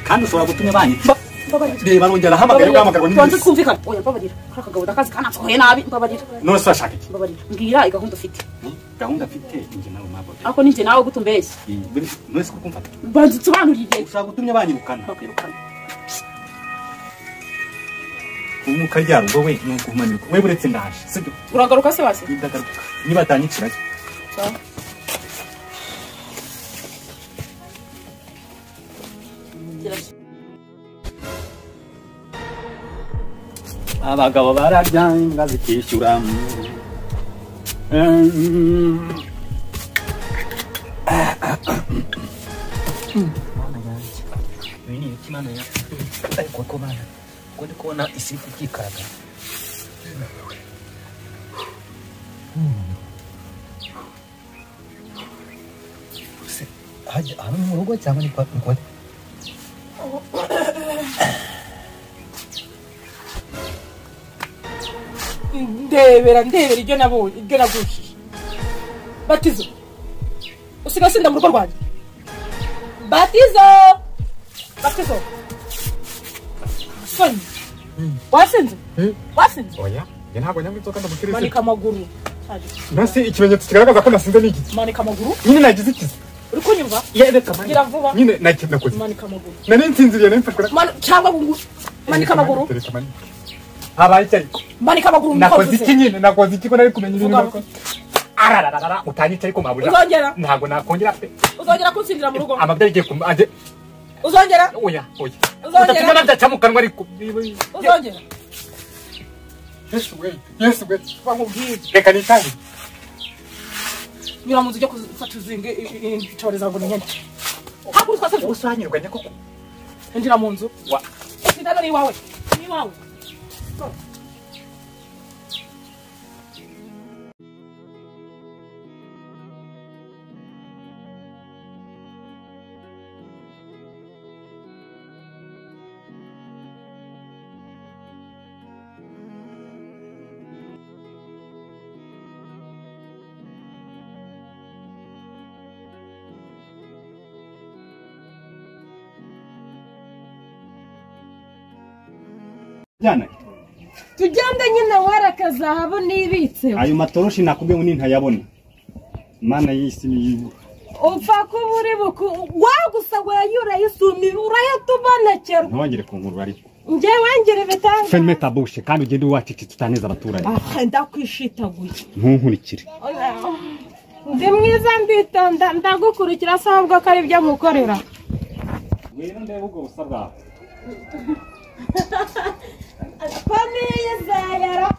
Kandi ushobora gutumya banyica. Reba arongera arahamagara guhamagarwa n'imisi. Tubanze twumvikane. Oya mbabarira. Kari akagabo ndakazi kanansohoye nabi mbabarira. None se urashaka iki? Mbabarira. Mbwira gahunda ufite. Gahunda mfite njye nawe mabode. Ako ninjye nawe gutumbeshya. None se kukumfata? Banza unsobanurire. Ushobora gutumya banyirukana. Bakwirukana. Umuka ryarugo we nukumanirwa. We buretse ndaje. Sibyo? Uragaruka se basi? Ndagaruka. Niba atanyicirayo. Sawa. Abagabo bararya imbwa zikishyura. Mana yanjye ibi ni ibiki mana yanjye ariko ko mana ko ndi kubona isi iri kubyikaraga. Hano ni mu rugo cyangwa ni kwa ndebera ndebera ibyo nabonye ibyo nagushije. Batizo usigaye usinda mu rugo rwanjye. Batizo Batizo soni wasinze wasinze? Oya njye ntabwo nyanywa inzoga ndamukiriza. Manika amaguru. Nasi ikimenyetso kigaragaza ko nasinze ni iki? Manika amaguru nyine nagize ikizi. Uri kunyumva? Gira vuba nyine nakoze. Manika amaguru. Nari nsinziriye nari mfashwe cyangwa manika amaguru. Habaye iki ariko? Manika amaguru. Nakoze iki nyine? Nakoze iki ko nari kumenya ibintu nakoze? Arararara utanyica ariko mabuja. Uzongera? Ntabwo nakongera pe. Uzongera kunsindira mu rugo? Amabya agiye aje. Uzongera? Oya oya. Uzongera? Utatuma nabyaca mu kanwa ariko. Uzongera? Yesu we, Yesu we, bamubwiye. Reka nitange. Nyura mu nzu ujya gufata uzinge intoreza ngo menyane. Haguruka se usanyirwanye koko. Injira mu nzu. Wa. Sindano ni wawe. Ni wawe. Tugende nyine wereke zahabu nibitse. Ayo matoroshi nakubwiye ngo ntayabona. Mana y'isi niyibuka. Upfa kuba uri buku wagusa weyura yisumi urayatubonekerwa. Ntongere kunkuru ariko. Nge wengere bitanga. Ferme ta bouche kandi ugende wacecetse utaneza abaturage. Ah ndakwishitaguye. Ntunkurikire. Ndi mwiza nditonda ndagukurikira sahabwo ko ari byo nkukorera. Ngwino ndebe ubwo busa bwawe. Niyizeyera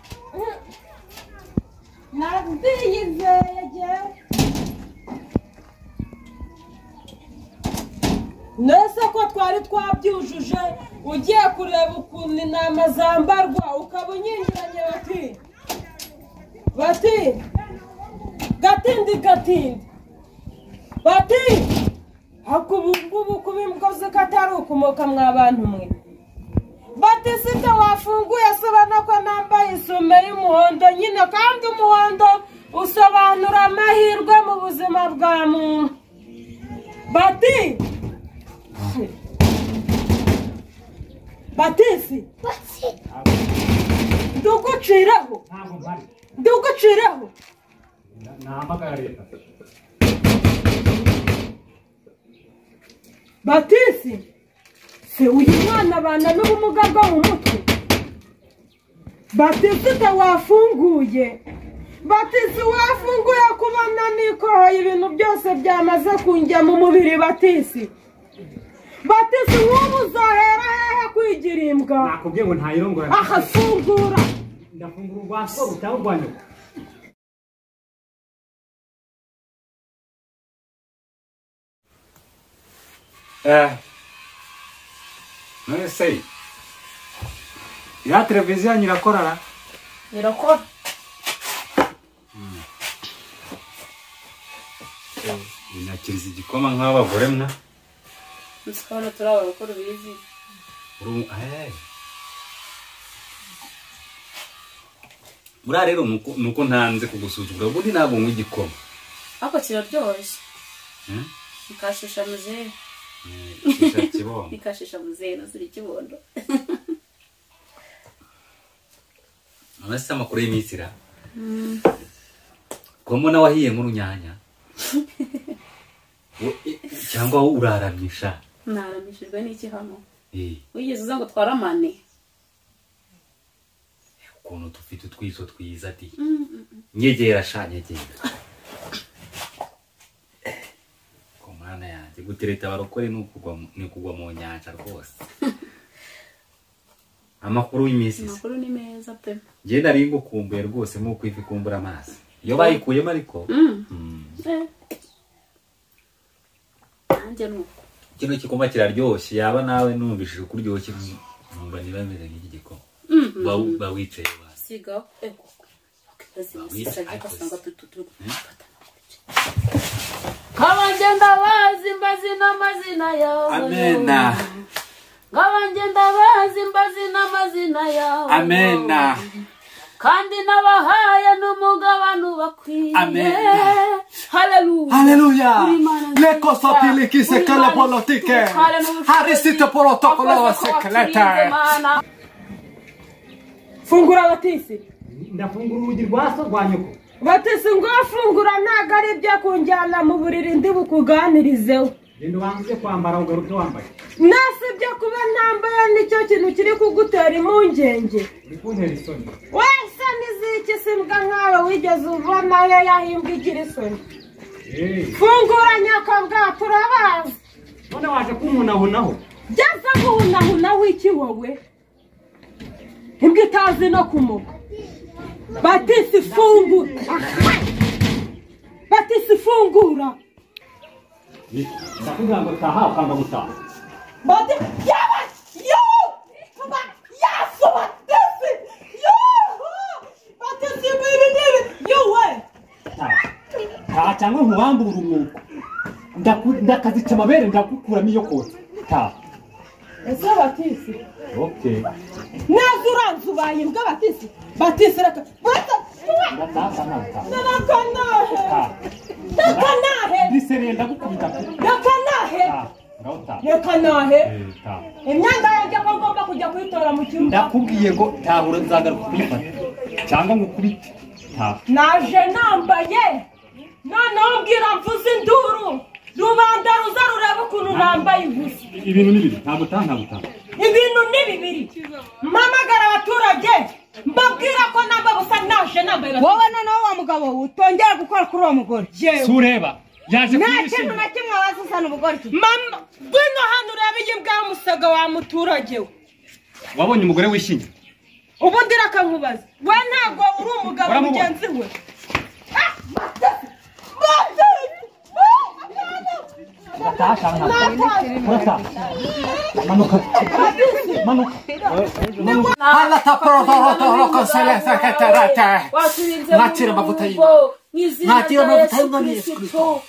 ndiyizeye jyewe nese ko twari twabyujuje ugiye kureba ukuntu intama zambarwa ukaba unyinjiranye bati bati gatindi gatindi bati hakubungubu kubimbwa ko atari ukumoka mwa bantu mwe. Batisita wafunguye sobanura ko nambaye isume y'umuhondo nyine kandi umuhondo usobanura amahirwe mu buzima bwa muntu. Bati Batisi nduguciraho nduguciraho nahamagara leta. Batisi se uyu mwana abana n'ubumuga bwo mu mutwe. Batisita wafunguye. Batisi wafunguye kubona nikohoye ibintu byose byamaze kunjya mu mubiri. Batisi Batisi nk'ubu uzohera hehe kwigira imbwa? Nakubwiye ngo ntayirongora. Aha fungura. Ndafungura urwa so cyangwa urwa nyoko. None se ya televiziyo yanyu irakorara? Irakora. Inakiriza igikoma nk'abagore mwa. Musikabona turi abakora ubizi. Buriya rero nuko ntanze kugusuzugura ubundi ntabwo nywa igikoma. Ariko kiraryoshye. Ikashisha muzehe. Ikashisha muzehe nuzura ikibondo. None se amakuru y'iminsi ra? Ko mbona wahiye nk'urunyanya? Cyangwa uraramyisha? Naramishijwe n'iki hano? Wigeze uza ngo twaramane? Ukuntu dufite utwiso twiza ati. Nyegera sha nyegera. Ko mana yanjye gutereta abarokore ni ukugwa mu nyanja rwose. Amakuru y'iminsi. Amakuru ni meza pe. Njye nari ngukumbuye rwose nk'uko ifi ikumbura amazi. Iyo bayikuyemo ariko. Nanjye nuko. Kino gikoma kiraryoshye yaba nawe numvishije uko uryoshye numva niba bimeze nk'iki gikoma. Ba wicaye ba. Siga ego. Kabangenda bazi mbazi n'amazina yawe. Amena. Kabangenda bazi mbazi n'amazina yawe. Amena. Kandi nabahaye n'umugabane ubakwiye. Amen. Haleluya. Haleluya. Leko sotili kisekele politike. Harisite protokolo sekelete. Fungura Batisi. Ndafungura urugi rwa so rwa nyoko. Batisi ngo fungura ntago ari ibyo kunjyana mu buriri ndi bukuganirizeho. Genda ubanze kwambara ugaruke wambaye. Nasi ibyo kuba ntambaye nicyo kintu kiri kugutera impungenge. Uri kuntera isoni. Wese niziki simbwa nkawe wigeze ubona yo yahimbwa igira isoni. Fungura nyakabwa turabazi. None waje kumpunahunaho. Byaza guhunahunaho iki wowe? Imbwa itazi no kumuka. Batisi fungura. Batisi fungura. Ndakubwira ngo taha ukanga gutaha. Bati yaba yo yaso Batisi yo Batisi bibi nibi yo we. Taha cyangwa nkubambura umwuko. Ndakazica amabere ndagukuramo iyo kotsa. Taha. Ese Batisi. Okay. Neza uranzubaye mbwa Batisi. Batisi reka. Ndakanahe. Ndisereye ndagukubita. Ndakanahe. Ndakanahe. Imyenda yanjye ko ngomba kujya kuyitora mu kibuga. Ndakubwiye ngo tahura nzagaruka kuyifata cyangwa ngukubite. Taha. Naje nambaye. Noneho mbwira mvuze induru. Rubanda ruza rureba ukuntu nambaye ubusa. Ibintu ni bibiri. Ntabwo taha ntabwo taha. Ibintu ni bibiri. Mpamagara abaturage mbabwira ko namba busa naje nambaye. Wowe noneho wa mugabo utongera gukora kuri uwo mugore. Sureba yaje kunyishinga. Nta kintu na kimwe wazuzana ubugore. Mama ngwino hano urebe iyi mbwa y'umusaga wa muturage we. Wabonye umugore wishingiye. Ubundi rakankubaza. We ntabwo uri umugabo mugenzi we. Nakira amavuta y'inka. Nakira amavuta y'umwami Yesu Kristo.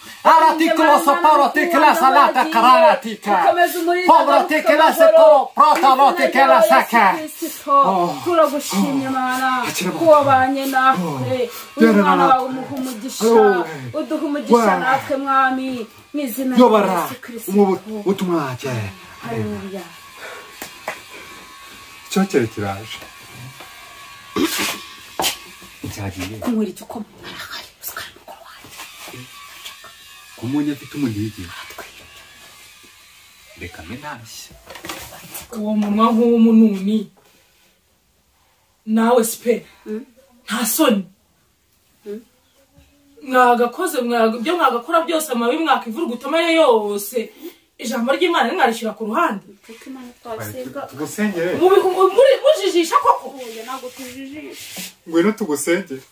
Turagushimye Mana ko wabanye natwe, uyu mwana wawe umuha umugisha, uduha umugisha natwe Mwami mu izina rya Yesu Kristo. Haleluya. Icyokere kiraje. Cyagiye. Kunywera igikoma arahari usukara mukuru wanjye. Kumunye afite umunigi. Reka menashye. Uwo munwa nk'uw'umununi. Nawe spe. Nta soni. Mwagakoze ibyo mwagakora byose amabi mwakivurugutama yose. Ijambo ry'Imana mwarishyira ku ruhande. Tugusengere. Mujijisha koko. Ntabwo tujijisha. Ngwino tugusengere.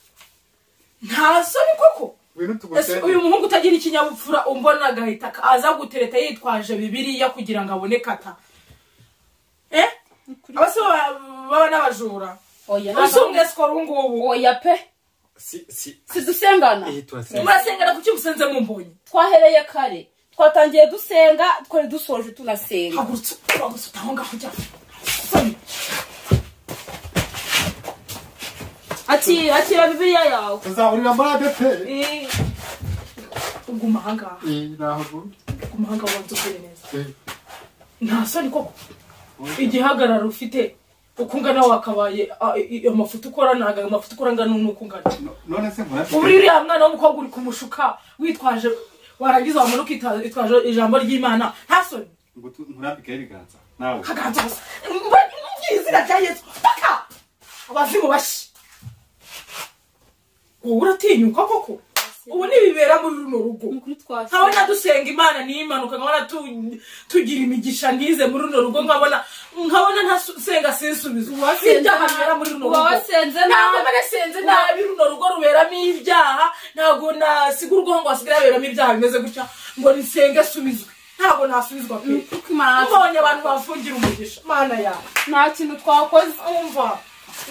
Nta soni koko. Ngwino tugusengere. Uyu muhungu utagira ikinyabupfura umbona agahita aza gutereta yitwaje Bibiliya kugira ngo abone kata. Abase baba n'abajura. Oya. Usumwe skora ngubu. Oya pe. Si dusengana. Murasengana kuki musenze mumbonye? Twahereye kare. Twatangiye dusenga twari dusoje tunasenga. Hagurutse uragusutaho aho ngaho ujya. Akira Bibiliya yawe. Tuzahurira muri ADP. Uguma aha ngaha. Naho. Uguma aha ngaha wanzubwire neza. Nta soni koko. Igihagararo ufite ukungana wakabaye amafuta ukora ntago amafuta ukora ngana nuko ungana. None se nkora. Uriya mwana w'umukobwa uri kumushuka witwaje warangiza wamanuka itwaje ijambo ry'Imana nta soni. Ngo nkurambike ibiganza nawe. Kaganza gusa. Izina rya Yesu. Paka! Abazimu bashi. Wowe uratinyuka koko? Ubu nibibera muri runo rugo. Nkabona dusenga Imana n'imanuka nkabona tugira imigisha ntize muri runo rugo nkabona ntasenga sinsubiza. Ibyaha bibera muri runo rugo. Ntabwo nasenze nabi runo rugo ruberamo ibyaha, ntabwo nasiga urugo ngo hasigare haberamo ibyaha bimeze gutya ngo nisenge subizwe. Ntabwo nasubizwa pe. Mbonye abantu bafungira umugisha. Mana yawe. Nta kintu twakoze. Umva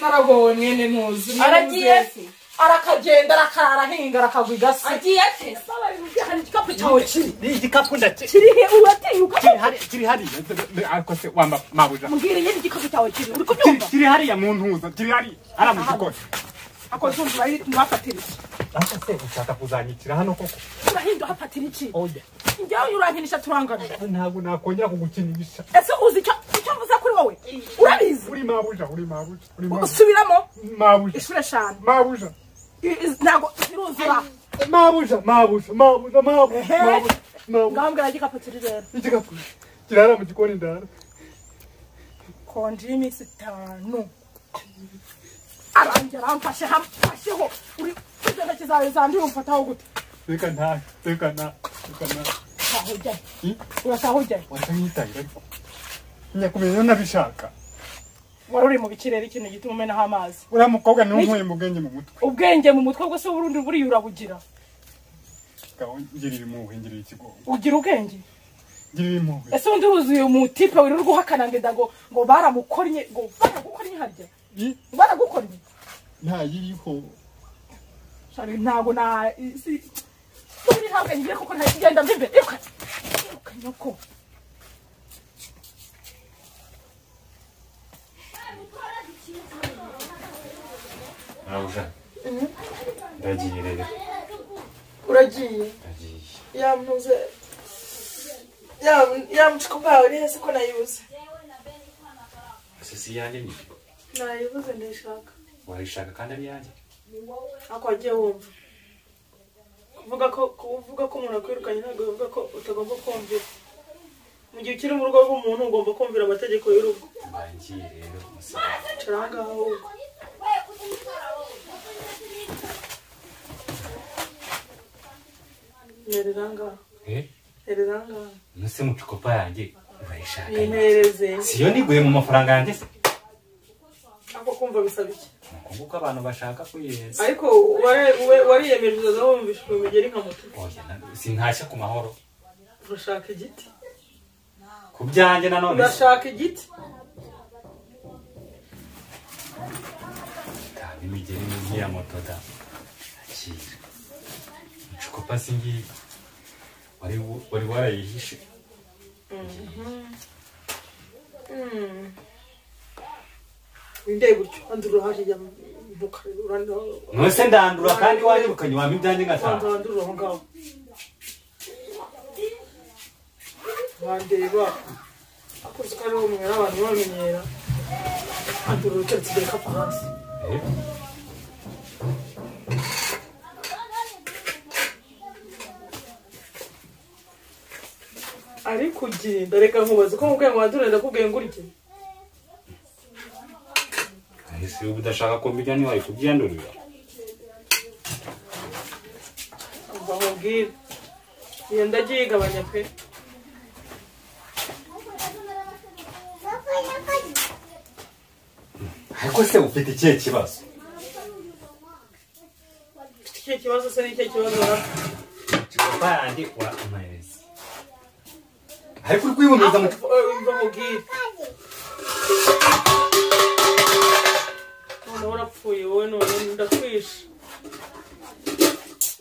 naragowe mwene ntuzi. Aragiye se. Arakagenda arakarara ahinga arakagwa igasi. Agiye ate? Hari igikapu cyawe kiri. Ni igikapu ndake. Kiri he uratinyuka? Kiri hariya. Ariko se wamba mabuja. Mbwira nyine igikapu cyawe kiri. Uri kubyumva? Kiri hariya mu ntuza. Kiri hariya. Ara mu gikoni. Ako zumva urahafatira iki? Ariko se ushaka kuzanyikira hano koko? Urahinda uhafatira iki? Oya. Njyewe urankinisha turangana. Ntabwo nakongera kugukinisha. Ese uzi icyo mvuze kuri wowe? Urabizi? Uri mabuja, uri mabuja. Usubiramo? Mabuja. Inshuro 5. Mabuja. Ntabwo ziruzura. Mabuja, mabuja, mabuja, mabuja. Ngambwira igikapu kiri rero. Igikapu kirara mu gikoni ndara. Konje y'iminsi 5. Arangira aramfashe hamfasheho. Uri intoki zawe zanduye umfataho gute? Reka ntahe, reka ntahe, reka ntahe. Urataha ujyayo? Wajya nkitahira ariko. Nyakumenya nabishaka. Wari uri mu bikirere ikintu gituma umenaho amazi. Uriya mukobwa niwe unkuye mu bwenge mu mutwe. Ubwenge mu mutwe bwo se urundi buriya urabugira. Ngirira impuhwe, ngirira ikigongo. Ugira ubwenge? Ngirira impuhwe. Ese undi wuzuye umutipe wirirwa uhakana ngenda ngo baramukornye, ngo baragukornye harya? Baragukornye? Ntayiriho. Shari ntago na si uri ntabwo ngiye kuko nta kigenda mbibe. Iruka. Iruka nyoko. Mabuja. Ndagiye rero. Uragiye? Ndagiye. Yamuze. Yamucukupa uri hese ko nayibuze. Ese si yanjye ni? Nayibuze ndayishaka. Wayishaka kandi ari yanjye? Ako wagiye wumva. Kuvuga ko umuntu akwirukanye ntabwo bivuga ko utagomba kumvira. Mu gihe ukiri mu rugo rw'umuntu ugomba kumvira amategeko y'urugo. Mbangiye rero. Cara aha ngaha ahubwo. Nereza aha ngaha. Nereza aha ngaha. Nuse mucukopa yanjye urayishaka. Yimereze. Siyo niguye mu mafaranga yanjye se? Ako kumva bisaba iki? Kuko abantu bashaka kwiyeza. Ariko wariyemeje uzaza wumvisha imigeri nka moto. Oya, sintashya ku mahoro. Urashaka igiti? Ku byanjye nanone. Urashaka igiti? Tanga imigeri nk'iya moto da. Akira. Mucukopa singiye. Wari warayihishe. Windeye gutyo andurura hariya Nose ndandura kandi wanyirukanye wampa ibyanjye ngataha. Ndandurura aho ngaho. Wandeba. Akoze ko ari umwera abantu bamenyera. Andurura uteretse imbere kapfa hasi. Ariko ugenda reka nkubaze ko mubwiye ngo wandurure ndakubwiye ngo urye. Ese ubu udashaka ko mbijya ntiwari kubyandurira. Umva nkubwire. Iyo ndagiye igabanya pe. Ariko se ufite ikihe kibazo? Ufite ikihe kibazo se n'ikihe kibazo ra? Papa yanjye uramuhereza. Ariko uri kwihumuriza mu Umva nkubwire. Noneho urapfuye wowe none ndakwisha.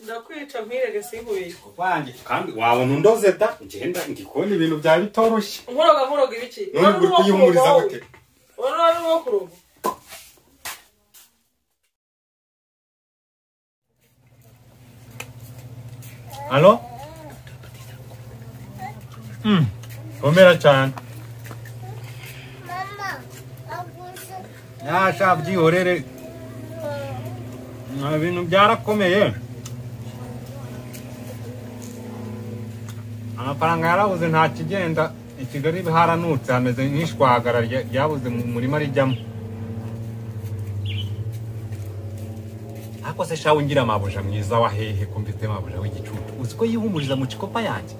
Ndakwica nkwirege sinkubeshye. Wanjye kandi wabona undoze da ngenda ndikubona ibintu bya bitoroshye. Nkoroga ibiki? None uri kwihumuriza gute? Wowe wari uwo kuroga. Alo? Komera cyane. Yasha byihorere. Ibintu byarakomeye. Amafaranga yarabuze nta kigenda. I Kigali haranutse hameze nk'ishwagara ryabuze mu murima rijyamo. Ariko se shawe ngira amabuja mwiza wa hehe ko mfite mabuja w'igicucu. Uzi ko yihumuriza mu cikopa yanjye?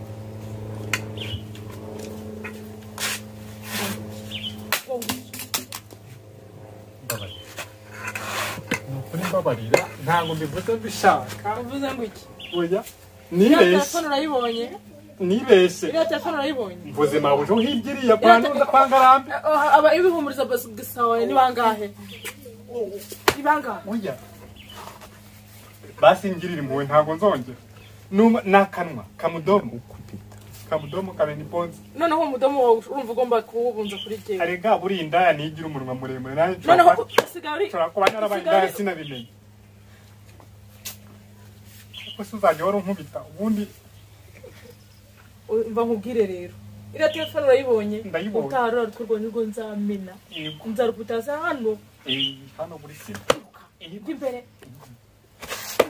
Mbabarira ntabwo mbivuze mbishaka. Uvuze ngo iki? Oya nibeshye. Telefone urayibonye? Nibeshye. Iriya telefone urayibonye? Mvuze mabuja uhigiriye kwa kwangarambe. Aba ibihumuriza gusa ni bangahe? Ni bangahe? Oya. Basi ngirira impuhwe ntabwo nzongera. Numa nakanwa kamudomo kupita. Kamudomo kabe ni bonzi. Noneho umudomo wawe urumva ugomba kuwubunza kuri jyewe. Arega buri indaya nigira umunwa muremure nanjye. Noneho usigaye uri kuba narabaye indaya sinabimenye. Kuko se uzajya wari unkubita ubundi. Mva nkubwire rero. Iriya telefone urayibonye? Ndayibonye. Utarura rwo nirwo nzamena. Nzarukutaza hano. Hano muri sima. Imbere.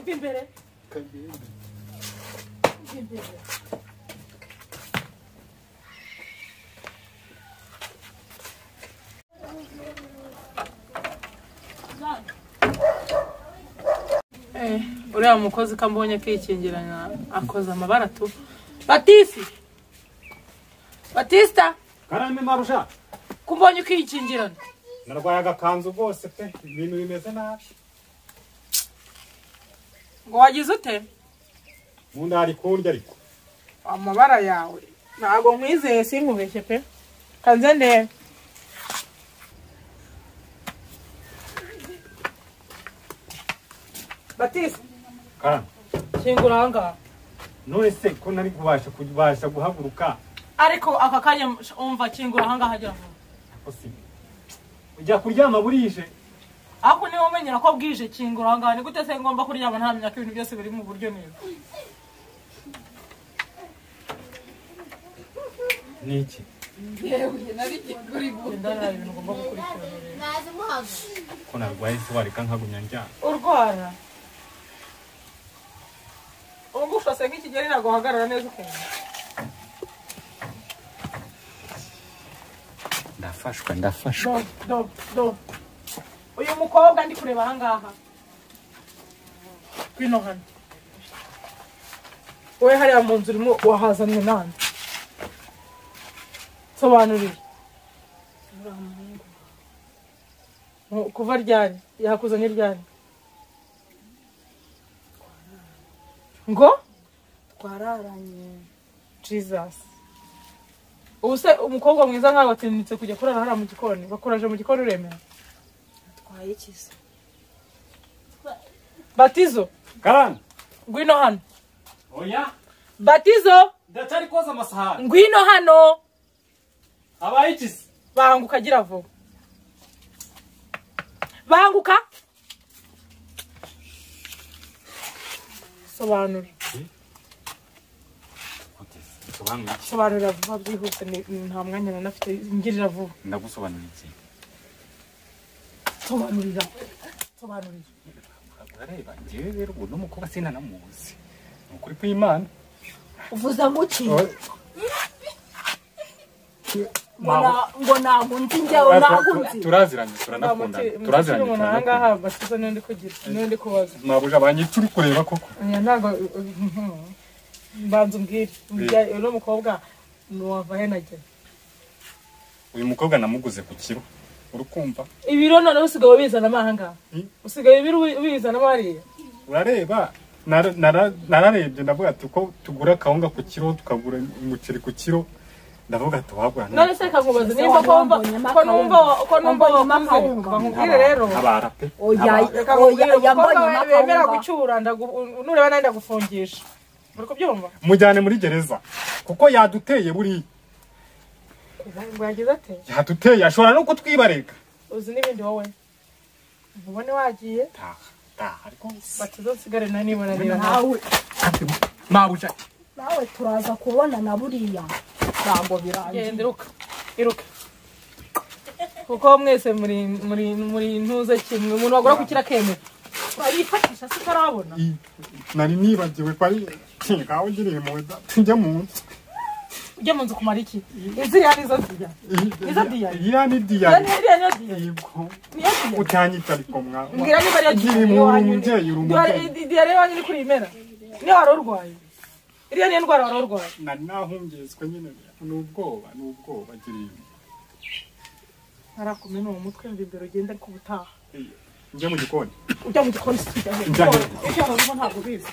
Imbere. Imbere. Uriya mukozi kambonye kikingirana akoza amabara tu. Batisi. Batista. Karame marusha. Kumbonye ukikingirana. Narwaye agakanzu rwose pe, ibintu bimeze nabi. Ngo wagize ute? Munda hari kundya ariko. Amabara yawe ntago nkwizeye sinkubeshye pe. Kanze ndebe. Batiste. Karame. Kingura ahangaha. None se ko nari kubasha guhaguruka? Ariko aka kanya umva kingura ahangaha agira vuba. Ujya kuryama burije. Ako niwe umenyera ko bwije kingura ahangaha. Ni gute se ngomba kuryama ntamenya ko ibintu byose biri mu buryo neza? Niki? Yewe nari kuri bunda ibintu ngomba gukurikirana. Naze muhaga. Ko narwaye se wareka nkagumya ndyama. Urwara. Ubu se nk'ikigeri ntabwo uhagarara neza ukuntu. Ndafashwa ndafashwa. Do do. Uyu mukobwa ndi kureba ahangaha. Kwino hano. Wowe hariya mu nzu urimo wahazanwe nande? Sobanurira. Kuva ryari? Yakuzanye ryari? Ngo? Twararanye. Jesus. Ubu se umukobwa mwiza nkawe atinyutse kujya kurara hariya mu gikoni? Bakuraje mu gikoni uremera? Atwaye iki se? Batizo. Karame. Ngwino hano. Oya. Batizo. Ndacyari koza amasahani. Ngwino hano. Abaye iki se? Banguka gira vuba. Banguka. Sobanura. Sobanura vuba byihuse, nta mwanya nanafite, ngirira vuba. Ndagusobanurira iki? Sobanurira. Sobanurira. Urareba njyewe rero ubu n'umukobwa sinanamuzi. Ni ukuri kw'Imana. Uvuza nguki? Ngo ntabwo nzi njyewe ntabwo nzi. Turaziranye turanakundana. Turaziranye turanakundana. Ahangaha Batizo niyo ndi kugira, niyo ndi kubaza. Mabuja banyica uri kureba koko. Ntabwo mbanza umbwire. Uno mukobwa nuwava he nagera? Uyu mukobwa namuguze ku kiro. Urukumva? Ibiro none usigaye ubizana ahangaha. Usigaye ibiro ubizana hariya. Urareba nararebye ndavuga ati ko tugura kawunga ku kiro tukagura umuceri ku kiro. Ndavuga ati wagura. None se kakubaza nimba ko numva nkubwire rero. Abara pe. Oya oya yambonye bemera gucyura nureba nandi ndagufungisha. Uri kubyumva? Mujyane muri gereza kuko yaduteye buri. Ngo yagize ate? Yaduteye ashobora no kutwibareka. Uzi n'ibindi wowe. Ubone wagiye? Taha taha ariko Batizo nsigare na nibona niba nawe. Mabuja. Nawe turaza kubona na buriya. Ntabwo birangiye. Genda iruka. Iruka. Kuko mwese muri ntuze kimwe umuntu wagura kukira kemera. Arifatisha se karabona. Nari nibagiwe ko ari ngaho ngiriye mu njya mu nzu. Ujya mu nzu kumara iki? Iziriya nizo diya. Nizo diya. Iriya ni diya. Iriya niyo diya. Yego. Niyo diya. Utanyita ariko mwa. Mbwira niba ariyo diya. Umubyeyi uri umubyeyi. Diya rero wanyu ni kuri imera. Niyo wari urwaye. Iriya niyo ndwara wari urwaye. Nari nahungetswe nyine n'ubwoba ngiriye. Narakumena uwo mutwe mva imbere ugenda ariko ubutaha. Njya mu gikoni. Ujya mu gikoni si ujya he? Ujya mu rugo ntabwo ubizi.